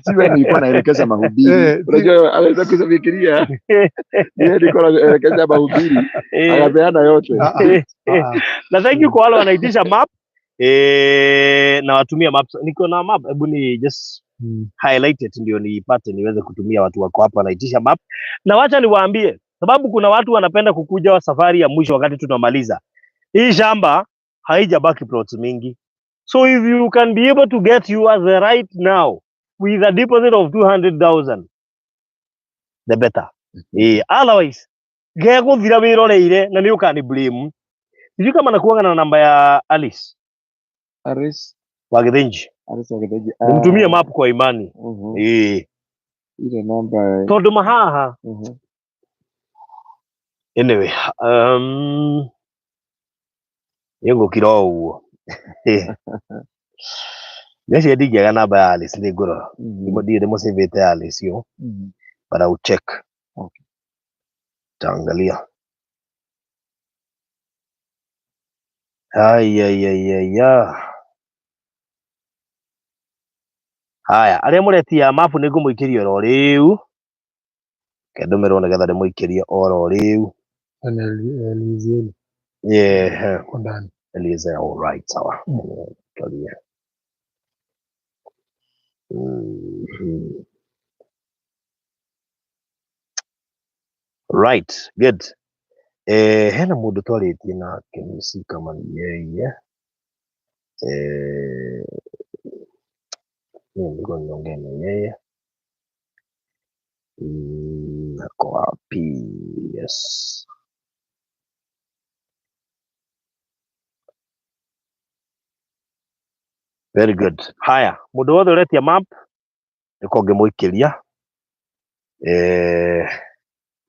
B: Si wewe nilikuwa naelekeza mahubiri. Unajua anaweza kufikiria. Yeye nilikuwa naelekeza mahubiri. Akapeana yote.
C: Ah, ah, ah.
A: Na thank you kwa wale wanaitisha map. Na watumia maps. Niko na map, hebu ni just highlight it ndio niipate niweze kutumia watu wako hapa wanaitisha map. Na wacha niwaambie, sababu kuna watu wanapenda kukuja wa safari ya mwisho wakati tunamaliza. Hii shamba haijabaki plots mingi. So if you can be able to get yours right now with a deposit of 200,000, the better. Otherwise geguthira wiroreire na ni ukani blame. Sijui kama nakuanga na namba ya Alice
B: Aris,
A: wa Githinji.
B: Aris wa Githinji.
A: Nimtumie map kwa imani.
B: Ile namba.
A: Tondu mahaha. Anyway, nĩngũkira o ũguo. Ngeciria ndingĩaga namba ya Alice nĩngũrora. Ndirĩ ndĩmũcĩvĩte Alice yo. But I will check.
B: Okay.
A: Taangalia. Ai. Haya, arĩa mũretia mapu nĩngũmũikĩria oro rĩu. Reke ndũmĩrwo nĩgetha ndĩmũikĩrie oro rĩu.
C: Na Elizieli.
A: Yeah.
C: Uko ndani.
A: Eliezer, all right, sawa. Tulia. Right, good. Hena mũndũ twarĩtie nake nĩ kama ni yeye. Mimi nilikuwa niongea na yeye. Ako wapi? Yes. Very good. Haya, mũndũ wothe ũretia map nĩko ngĩmũikĩria.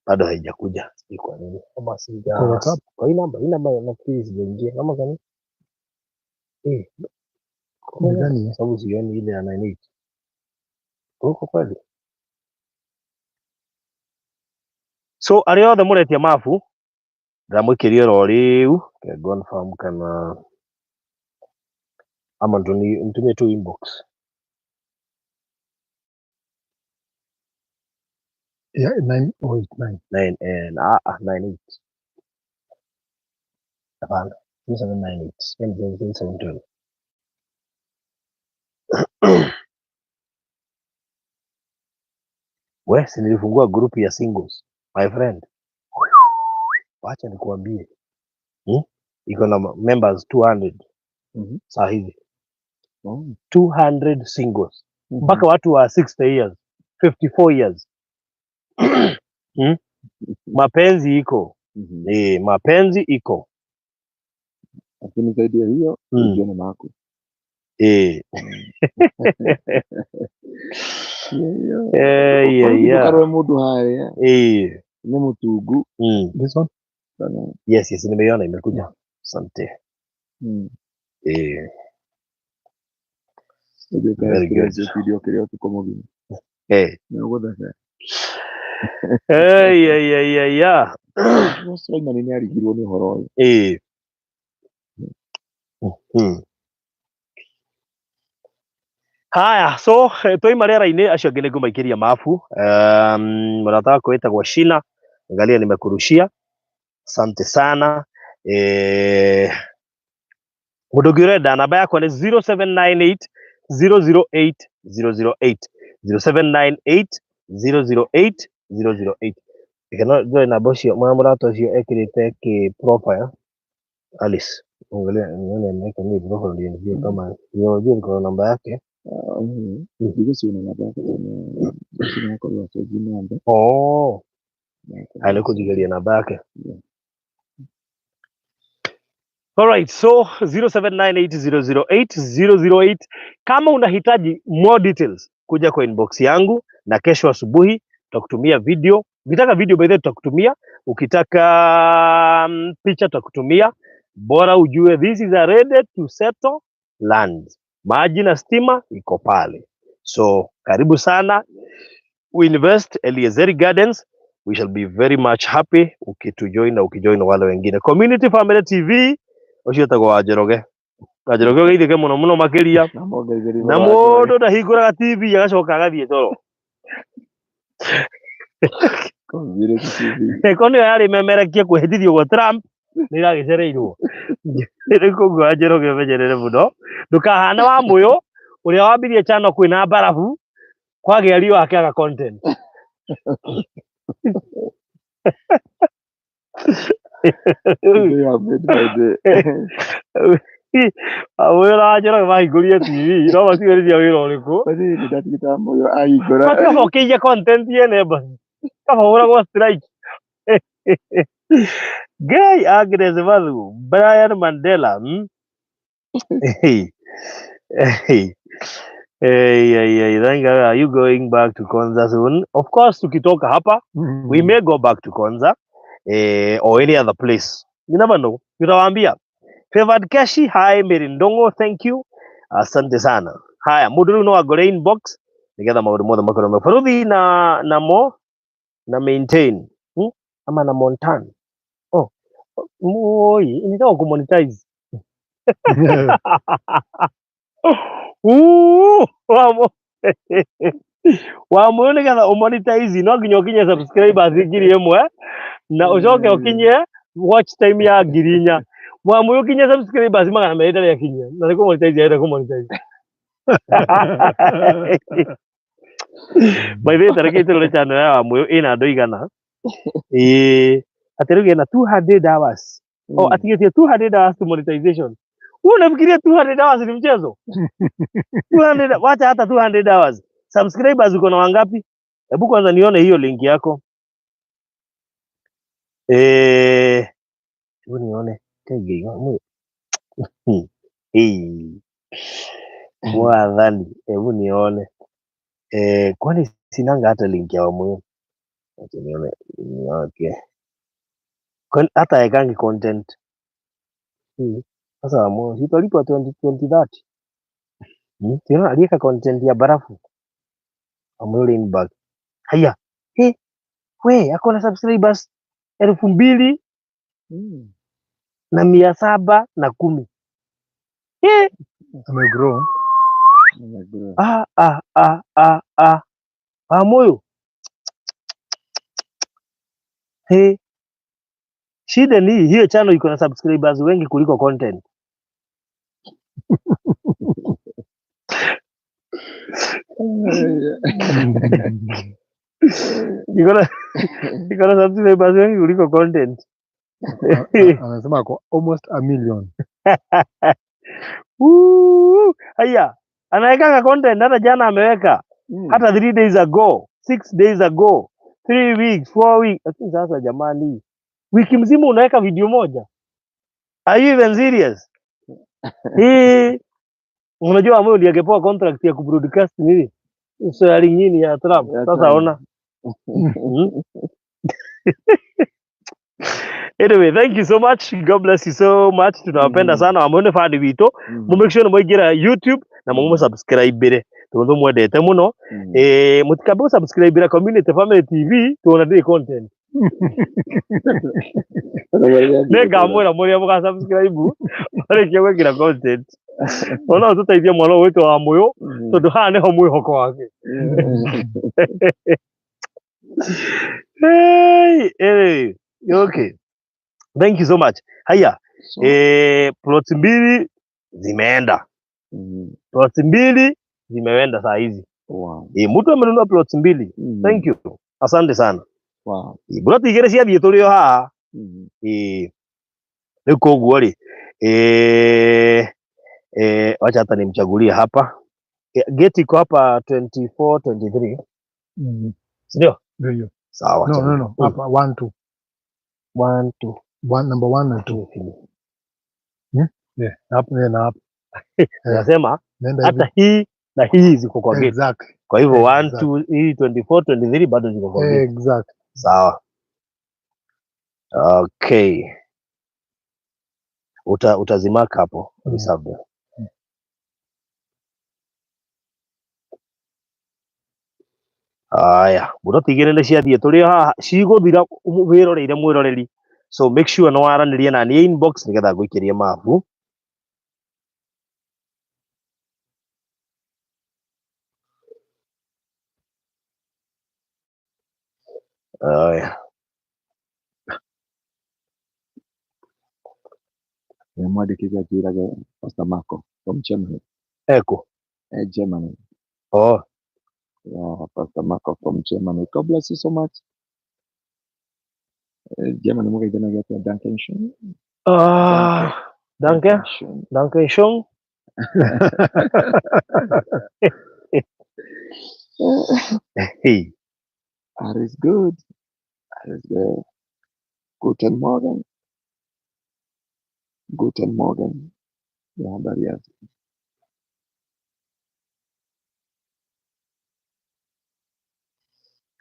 A: Bado haijakuja. Sijui kwa nini. Kama sija
C: Kwa WhatsApp?
A: Kwa hii namba nafikiri sijaingia. Kama gani?
C: Ni gani?
A: Sababu sioni ile ya 98. Huko kweli? So arĩa othe mũretia mabu ndĩramũikĩria oro rĩu. Ke confirm kana ama nitumie tu inbox.
C: Yeah, nine, oh, eight, nine.
A: Nine, 98. Hapana, 798. 772. We, si nilifungua group ya singles, my friend. Wacha nikuambie. Iko na members 200. Saa hizi. 200 singles. Mpaka watu wa 60 years, 54 years. Mapenzi iko. Mapenzi iko.
B: Lakini zaidi ya hiyo, ujione mako. Ukarore mundu haria. Ni mutungu.
C: This one?
B: Sana.
A: Yes, yes, nimeiona imekuja. Asante.
B: Ndio
A: Very good.
B: kazi video kile tuko mugima. Ni ugutheka.
A: Yeah.
B: Suleiman nĩ arigirwo nĩ ũhoro ũyũ.
A: Haya, so twaima rĩera-inĩ acio angĩ nĩngũmaikĩria mabu. Mũrata wakwa wĩtagwo Shina, angalia nimekurushia. Asante sana. Mũndũ ũngĩ ũrenda namba yakwa nĩ 0798 008 008. 0798 008 008. Reke no njoe namba ũcio, mũrata ũcio ekĩrĩte kĩ profile. Alice, Angalia nione ameweka nini profile ndio nijue kama ndio niko na namba yake.
B: Ndigũciĩ na namba yake tondũ akorwo achenji namba.
A: Oh, alikujigalia namba yake.
B: Yeah.
A: Alright, so 0798008008 kama unahitaji more details kuja kwa inbox yangu, na kesho asubuhi tutakutumia video. Ukitaka video by the way tutakutumia, ukitaka picha tutakutumia. Bora ujue this is a ready to settle land. Maji na stima iko pale. So karibu sana we invest Eliezeri Gardens. We shall be very much happy ukitujoin na ukijoin wale wengine. Community Family TV ucio etagwo Wanjoroge. Wanjoroge ũgeithĩke mũno mũno makĩria
B: Na mongeithĩrie
A: na mũndũ ndahingũraga TV agacoka agathiĩ toro.
B: Community TV.
A: Ko nĩyo yarĩ memerekia kwĩhĩtithio gwa Trump nĩ ĩragĩcereirwo. Rĩu koguo Wanjoroge ũmenyerere mũno ndũkahane wa mũyũ ũrĩa wambirie channel kwĩna mbarabu kwagĩa riũa akĩaga content.
B: They have made my day.
A: Wĩra wa Njoroge mahingũrire TV no matigĩrĩria wĩra ũrĩkũ.
B: But nĩ ndatigĩte mũyo ahingũra.
A: Kaba ũkĩiye content yene embassy. Kaba ũragwo strike. Guy Agnes Mathu, Brian Mandela. Hey. Hey. Hey, hey, hey, thank God. Are you going back to Konza soon? Of course, tukitoka hapa, we may go back to Konza or any other place. You never know. Tutawaambia. Favored Keshi, hi Mary Ndongo, thank you. Asante sana. Haya, mundu riu no angore inbox nigetha maundu mothe makorwo me baruthi na mo na maintain. Ama na montan. Oh, moi, inataka kumonetize. Wamo. Wamo nigetha umonetize no nginya ukinye subscribers 1000 na ucoke ukinye watch time ya 4000. Mwamu ukinye subscribers 200 ndarĩ akinyia na nĩ kũmonetize arenda kũmonetize. By the way, tareke tũrore channel ya Wamuyu ĩna andũ igana. Ĩĩ, atĩ rĩu ĩna 200 hours. Oh, atigĩtie 200 hours to monetization. Wewe unafikiria 200 hours ni mchezo? 200, wacha hata 200 hours. Subscribers uko na wangapi? Hebu kwanza nione hiyo link yako. Hebu nione. Tege, Mwathani, hebu nione. Kwani sinanga hata link ya Wamuyu? Acha nione. Okay. Kwani hata haekangi content. Sasa Wamuyu, sitalipwa 2030. Tunaona aliweka content ya barafu. Wamuyu lean back. Haya. Hey, we, ako na subscribers 2000 na 710. Eh.
C: Amegrow.
B: Amegrow.
A: Wamuyu. Hey. Shida ni hiyo channel iko na subscribers wengi kuliko content. Iko na subscribers wengi kuliko content.
C: Anasema ako almost a million.
A: Haya, anaweka content hata jana ameweka. Hata 3 days ago, 6 days ago, 3 weeks, 4 weeks. Lakini sasa jamani, wiki mzima unaweka video moja. Are you even serious? Hii unajua Wamuyu ndiye angepewa contract ya kubroadcast nini? Swearing nini ya Trump.
B: Ya
A: Sasa
B: Trump.
A: ona. Anyway, thank you so much. God bless you so much. Tunawapenda sana. Wamuyu ni fan witũ. Mu make sure nĩ mwaingĩra YouTube na mũmũ subscribe-ire. Tondũ mwendete mũno. Mũtikambe gũ-subscribe-ira Community Family TV tuona ndĩrĩ content. Nĩngamwĩra mũrĩa mũga-subscribe marĩkia gwĩkĩra content. Ona ũtũteithie mwana ũyũ witũ wa Wamuyu tondũ haha nĩho mwĩhoko wake. Hey, hey, okay. Thank you so much. Haya, plots 2 zimeenda. Plots 2 zimeenda saa hizi.
B: Wow.
A: Mtu amenunua plots 2. Thank you. Asante sana.
B: Wow.
A: Plot igĩrĩ ciathiĩ tũrĩ o haha. Rĩu koguo rĩ, Wacha hata nimchagulie hapa. Gate iko hapa 24 23, si ndio?
C: Ndio hiyo.
A: Sawa.
C: No, no, no. Hapa 1 2.
A: 1 2.
C: 1, number 1 na 2. Yeah, hapo na hapo.
A: Nasema
C: Nenda hivi.
A: hata hii na hii ziko kwa gate.
C: Exactly.
A: Kwa hivyo 1
C: Exactly.
A: 2 hii 24 23 bado ziko kwa gate.
C: Exactly.
A: Sawa. Okay. Utazimaka hapo reserve. Aya, buroti igĩrĩ nĩ ciathiĩ tũrĩ o haha cigũthira wĩroreire mwĩroreri. So make sure nĩ waranĩria na niĩ inbox nĩgetha ngũikĩrie mabu. Aya.
B: Mwandĩkĩte akĩrage Pastor Marco from Germany.
A: Eko.
B: Germany.
A: Oh.
B: Yeah, Pastor Marco from Germany. God bless you so much. Germany mugeithanagia atĩa? Danke schön.
A: Ah, danke.
B: Schön.
A: Danke schön. Hey.
B: That is good. That is good. Guten Morgen. Guten Morgen. Ya habari yako.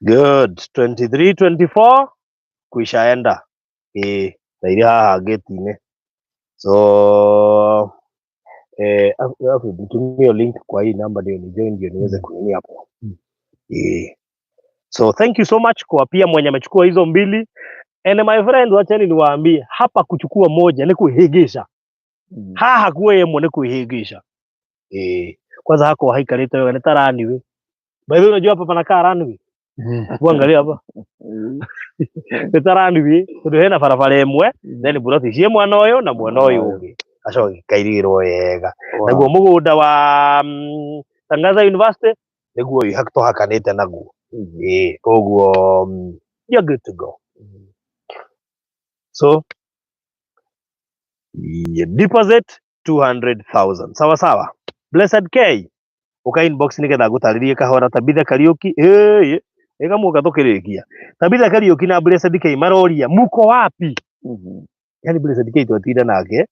A: Good. 23 24 kuishaenda. Na iri haha gate-inĩ. So nitumie link kwa hii namba ndio ni join ndio niweze kunini hapo. So thank you so much kwa pia mwenye amechukua hizo mbili. And my friend, wacheni niwaambie hapa kuchukua moja ni kuhigisha. Haha kuwa yemwe ni kuhigisha. Kwanza hako haikarite wega ni ta runway. By the way, unajua hapa panakaa runway. Uangalia hapa. Ni ta runway tondu hena barabara ĩmwe, then buroti ciĩ mwena ũyũ na mwena ũyũ ũngĩ. Gacoka gĩkairigĩrwo wega. Naguo mũgũnda wa Tangaza University nĩguo ũyũ tũhakanĩte naguo. Koguo you're good to go. So deposit 200,000. Sawa sawa. Blessed K. Uka inbox nigetha ngũtarĩrie kahora Tabitha Kariuki. Ĩga muoka tũkĩrĩkia. Tabitha Kariuki na Blessed K maroria muko wapi? Yani Blessed K twatinda nake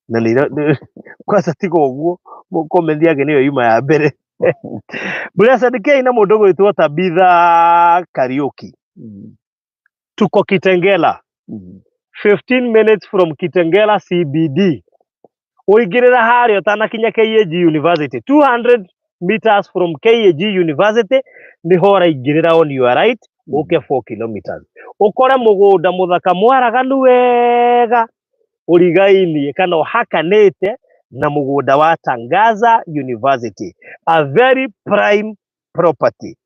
A: na nĩ kwanza tiga ũguo comment yake nĩyo yuma ya mbere. Blessed K na mũndũ ũgwĩtwo Tabitha Kariuki. Tuko Kitengela. 15 minutes from Kitengela CBD. Ũingĩrĩra harĩa ũtanakinya KAG University. 200 meters from KAG University niho ũraingĩrĩra on your right ũke 4 kilometers. Ũkore mũgũnda mũthaka mwaraganu wega ũrigainie kana ũhakanĩte na mũgũnda wa Tangaza University. A very prime property.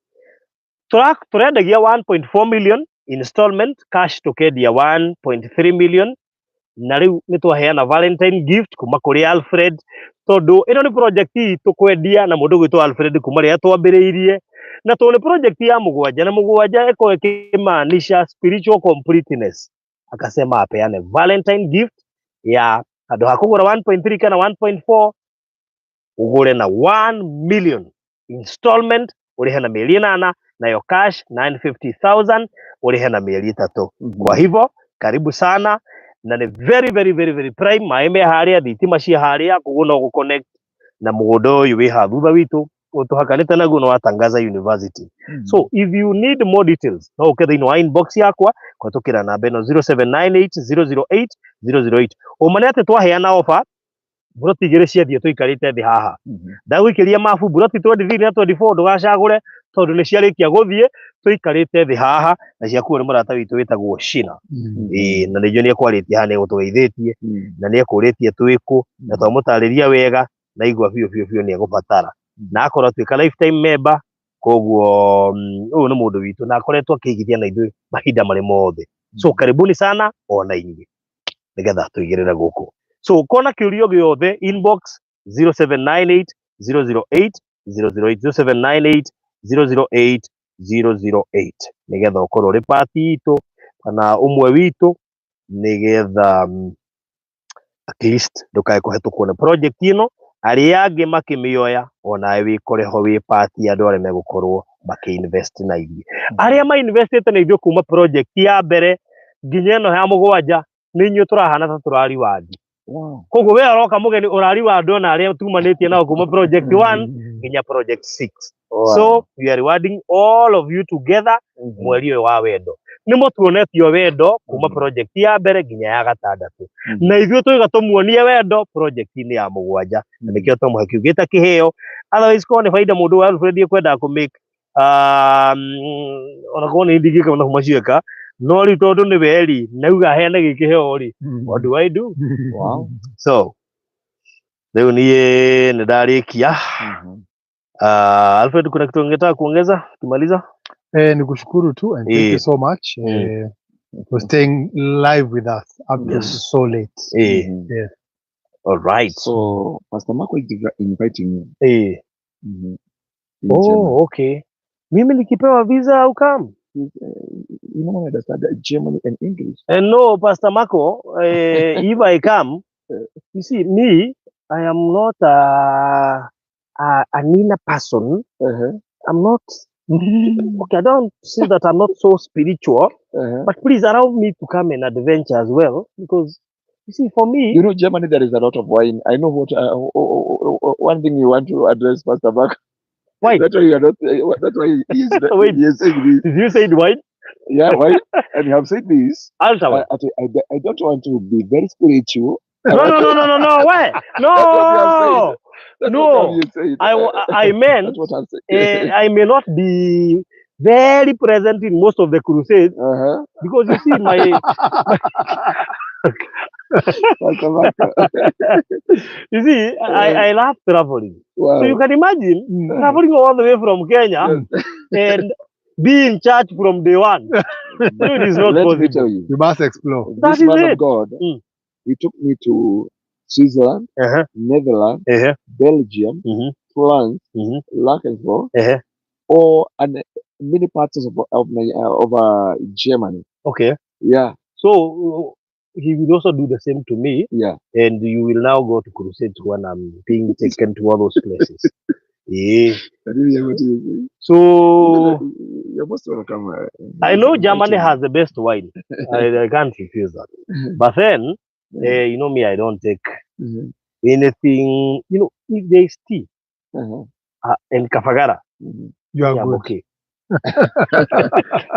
A: Tũrendagia 1.4 million installment, cash tũkendia 1.3 million na rĩu nĩ twaheana Valentine gift kuma kũrĩ Alfred tondũ ĩno nĩ project itũ kwendia na mũndũ ũgwĩtwo Alfred kuma rĩrĩa twambĩrĩirie na tondũ nĩ project ya mũgwanja na mũgwanja ĩkoragwo ĩkĩmaanisha spiritual completeness, akasema apeane Valentine gift ya handũ ha kũgũra 1.3 kana 1.4 ũgũre na 1 million installment ũrĩhe na mĩeri ĩnana, nayo cash 950,000 ũrĩhe na mĩeri ĩtatũ. Kwa hivyo karibu sana na nĩ very very very very prime, maĩ me harĩa, thitima ciĩ harĩa, koguo no gũ connect na mũgũnda ũyũ wĩ haha thutha witũ ũtũhakanĩte naguo nĩ wa Tangaza University. So if you need more details no ũke thĩinĩ wa inbox yakwa kũhetũkĩra namba ĩno 0798 008 008. Ũma nĩ atĩ twaheana offer buroti igĩrĩ ciathiĩ tũikarĩte thĩ haha. Ndagũikĩria mabu buroti 23 na 24 ndũgacagũre tondũ nĩ ciarĩkia gũthiĩ tũikarĩte thĩ haha na ciakuo nĩ mũrata witũ wĩtagwo Shina. Na nĩnjũĩ nĩ ekwarĩtie haha nĩ egũtũgeithĩtie na nĩ ekũrĩtie twĩkũ na twamũtarĩria wega na igua biũ biũ biũ nĩ egũbatara na akorwo atuĩka lifetime member, koguo ũyũ nĩ mũndũ witũ na akoretwo akĩigithia na ithuĩ mahinda marĩ mothe. So karibuni sana ona inyuĩ nĩgetha tũigĩrĩre gũkũ. So kona kĩũria gĩothe inbox 0798 008 008 0798 008 008 nĩgetha ũkorwo ũrĩ part itũ kana ũmwe witũ nĩgetha At least ndukae kũhetũkwo nĩ project ĩno, arĩa angĩ makĩmĩoya onawe wĩkore ho wĩ part ya andũ arĩa megũkorwo makĩ-invest na ithuĩ. Arĩa ma-investĩte na ithuĩ kuma project ya mbere nginya ĩno ya mũgwanja, nĩ inyuĩ tũrahana ta tũrariwandi. Koguo we ũroka mũgeni ũrariwandwo na arĩa tumanĩtie nao kuma project 1 nginya project 6. So we are rewarding all of you together mweri ũyũ wa wendo. Nĩ mũtuonetio wendo kuma project ya mbere nginya ya gatandatũ, na ithuĩ tũiga tũmuonie wendo project-inĩ ya mũgwanja, na nĩkĩo twamũhe kĩu gĩta kĩheo. Otherwise korwo nĩ baida mũndũ wa Alfred ekwendaga kũ make, ona korwo nĩ ndingĩka mathabu macio eka, no rĩu tondũ nĩ we rĩ, nauga heane gĩ kĩheo rĩ, what do I do? So rĩu niĩ nĩ ndarĩkia. Alfred, kuna kitu ungetaka kuongeza tukimaliza?
C: Ni kushukuru tu and thank you so much for staying live with us up to so late. Yes.
A: All right.
B: So Pastor Marco is inviting you. In
A: Oh,
B: Germany.
A: okay. Mimi nikipewa visa au come?
B: You know, I understand German and English.
A: And no, Pastor Marco, if I come, you see, me, I am not a Nina person. I'm not, okay, I don't say that I'm not so spiritual, but please allow me to come and adventure as well, because you see, for me,
B: You know, Germany, there is a lot of wine. I know what one thing you want to address, Pastor Marco.
A: Wine.
B: That's why you are not. That's why he is.
A: Wait.
B: He is saying this.
A: Did you say wine?
B: Yeah, wine. And you have said this.
A: Alta wine.
B: I don't want to be very spiritual.
A: No, no, no, no, no, no. Why? No.
B: That's what you have said. That's
A: No.
B: what you said.
A: I meant,
B: That's what I'm saying.
A: I may not be very present in most of the crusades because you see my
B: Pastor Marco.
A: You see, I love traveling.
B: Wow.
A: So you can imagine traveling all the way from Kenya and be in church from day one. No, it is not
B: Let me
A: possible.
B: tell you,
C: You must explore.
A: That
B: this
A: is
B: man
A: it.
B: of God, he took me to Switzerland, Netherlands, Belgium, France, Luxembourg, or and many parts of Germany.
A: Okay.
B: Yeah.
A: So he will also do the same to me.
B: Yeah.
A: And you will now go to crusades when I'm being taken to all those places. Yeah.
B: I didn't hear what you say.
A: So
B: you're most welcome.
A: I know Germany has the best wine. I can't refuse that. But then, you know me, I don't take anything. You know, if there is tea and kafagara,
C: You are
A: yeah, I'm
C: good.
A: okay.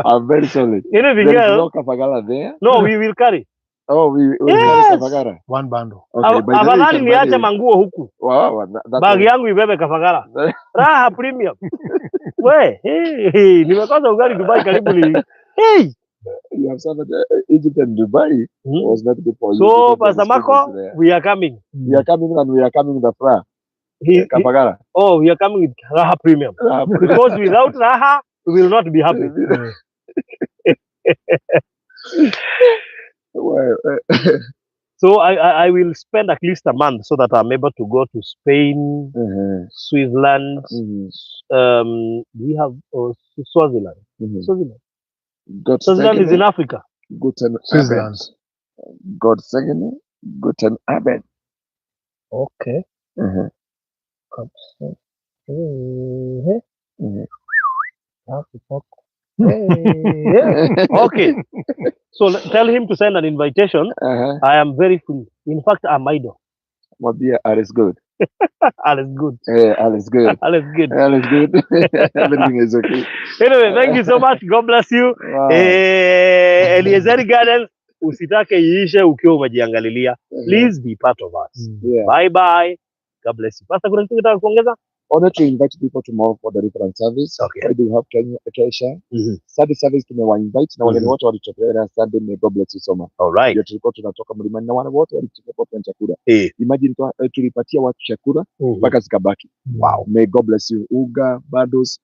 B: I'm very solid.
A: Anything
B: There is
A: else?
B: no kafagara there.
A: No, we will carry.
B: Oh, we
A: Yes.
B: carry kafagara.
C: One bundle.
B: Okay, by the way, you
A: Afadhali
B: can buy
A: niache
B: the
A: manguo huku.
B: Wow, wow, that
A: Bag
B: way.
A: yangu ibebe kafagara. Raha premium. We, hey, hey, nimekosa ugali Dubai karibu ni. Hey.
B: You have served Egypt and Dubai. Was not good for you.
A: So,
B: because there
A: Pastor
B: is
A: Marco,
B: goodness there.
A: we are coming.
B: We are coming and we are coming with the flour. Kafagara.
A: Oh, we are coming with Raha Premium.
B: Raha Premium.
A: Because without Raha, we will not be happy.
B: Well,
A: So I will spend at least a month so that I'm able to go to Spain, Switzerland. We have Swaziland. Swaziland.
B: God
A: Swaziland is
B: second.
A: in Africa.
B: Guten
C: Switzerland.
B: Abend. God second. Guten Abend.
A: Okay. Okay. So tell him to send an invitation. I am very free. In fact, I'm idle.
B: Mwambie all is good.
A: All is good.
B: Yeah, all is good.
A: All is good.
B: All is good. Everything is okay.
A: Anyway, thank you so much. God bless you.
B: Wow.
A: Eliezeri Gardens, usitake iishe ukiwa umejiangalilia. Please be part of us.
B: Yeah.
A: Bye bye. God bless you. Pastor, kuna kitu unataka kuongeza?
B: Honor to invite people tomorrow for the reference service.
A: Okay.
B: We do have Kesha. Sunday service tumewa invite na wale wote walitokea Sunday. May God bless you so much.
A: All right.
B: Ndio tulikuwa tunatoka mlimani na wale wote walitokea chakula. Imagine tulipatia watu chakula mpaka zikabaki.
A: Wow.
B: May God bless you. Uga, bados,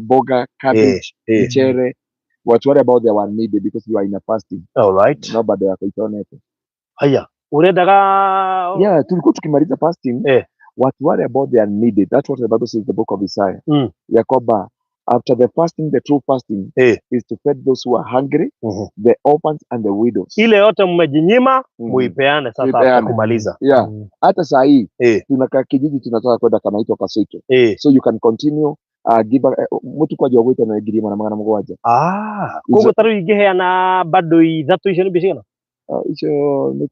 B: boga, cabbage, mchere. Watu wale about they were needed because you are in a fasting.
A: All right.
B: No bado yako itaoneka.
A: Haya. Unaendaga.
B: Yeah, tulikuwa tukimaliza fasting. Watu wale ambao they are needed. That's what the Bible says in the book of Isaiah. Ya kwamba After the fasting, the true fasting is to feed those who are hungry, the orphans and the widows.
A: Ile yote mmejinyima, muipeane sasa
B: Muipeane.
A: after kumaliza.
B: Yeah. Hata saa hii tunakaa kijiji tunataka kwenda kanaitwa Kasoito. So you can continue give mutu kwa jogwita na 1700.
A: Ah, koguo ta rĩu ingĩheana bado ithatũ icio nĩ mbia cigana?
B: Icio nĩ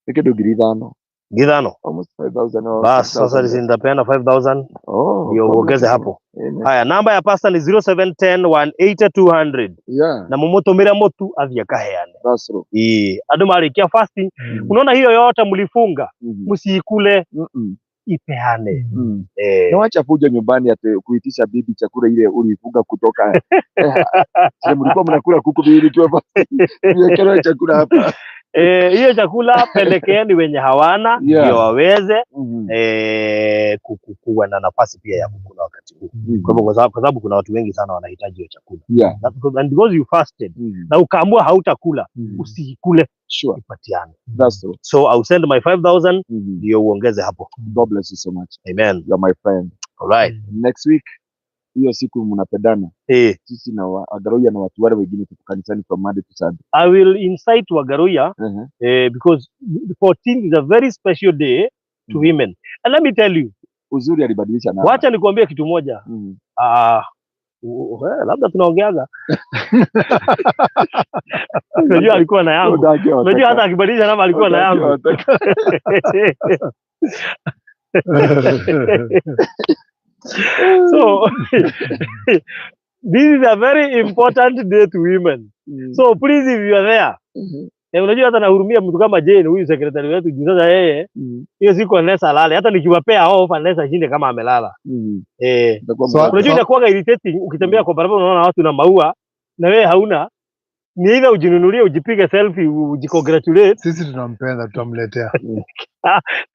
B: kĩndũ 5,000.
A: 5,000.
B: Almost 5,000 or
A: Bas, sasa
B: 6,000.
A: nitapeana 5,000
B: Oh,
A: ndio uongeze hapo.
B: Amen.
A: Haya, namba ya pastor ni 0710 180 200 na mumutumire mutu athiĩ akaheane.
B: That's true.
A: Ĩĩ, andũ marĩkia fasting, unaona hiyo yote mlifunga, msiikule, ipeane.
B: Na wacha fujo nyumbani ati kuitisha bibi chakula ile ulifunga kutoka. Sasa mlikuwa mnakula kuku mbili ikiwa basi. Niwekelee chakula hapa.
A: Hiyo chakula pelekeeni wenye hawana ndio waweze kuwa na nafasi pia ya kukula wakati huu. Kwa hivyo kwa sababu kuna watu wengi sana wanahitaji hiyo chakula. And because you fasted na ukaamua hautakula, usiikule, ipatiane.
B: That's true.
A: So I'll send my 5,000 ndio uongeze hapo.
B: God bless you so much.
A: Amen.
B: You are my friend.
A: All right.
B: Next week hiyo siku mnapendana. Sisi na Wagaroya na watu wale wengine tuko kanisani from Monday to Sunday.
A: I will incite Wagaroya because 14th is a very special day to women. And let me tell you,
B: Uzuri alibadilisha namba.
A: wacha nikuambie kitu moja. Labda tunaongeaga. Unajua alikuwa na yangu. Unajua hata akibadilisha namba alikuwa na yangu. So this is a very important day to women. So please if you are there. Unajua hata nahurumia mtu kama Jane huyu secretary wetu juu sasa yeye hiyo siku anaweza alale, hata nikiwapea off anaweza shinde kama amelala. Unajua inakuwa irritating ukitembea kwa barabara unaona watu na maua na wewe hauna. Ni either ujinunulie ujipige selfie ujicongratulate.
C: Sisi tunampenda, tutamletea.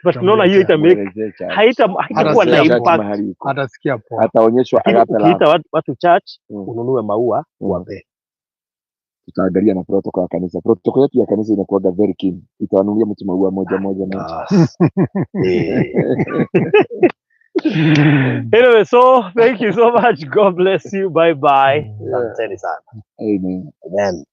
A: But tunaona hiyo ita make haitakuwa na impact.
C: Atasikia poa.
B: Ataonyeshwa agape love.
A: Ukiita watu church ununue maua uwape.
B: Tutaangalia na protocol ya kanisa. Protocol yetu ya kanisa inakuwa very keen. Itawanunulia mtu maua moja moja moja.
A: Anyway, so thank you so much. God bless you. Bye bye. Asanteni sana.
B: Amen.
A: Amen.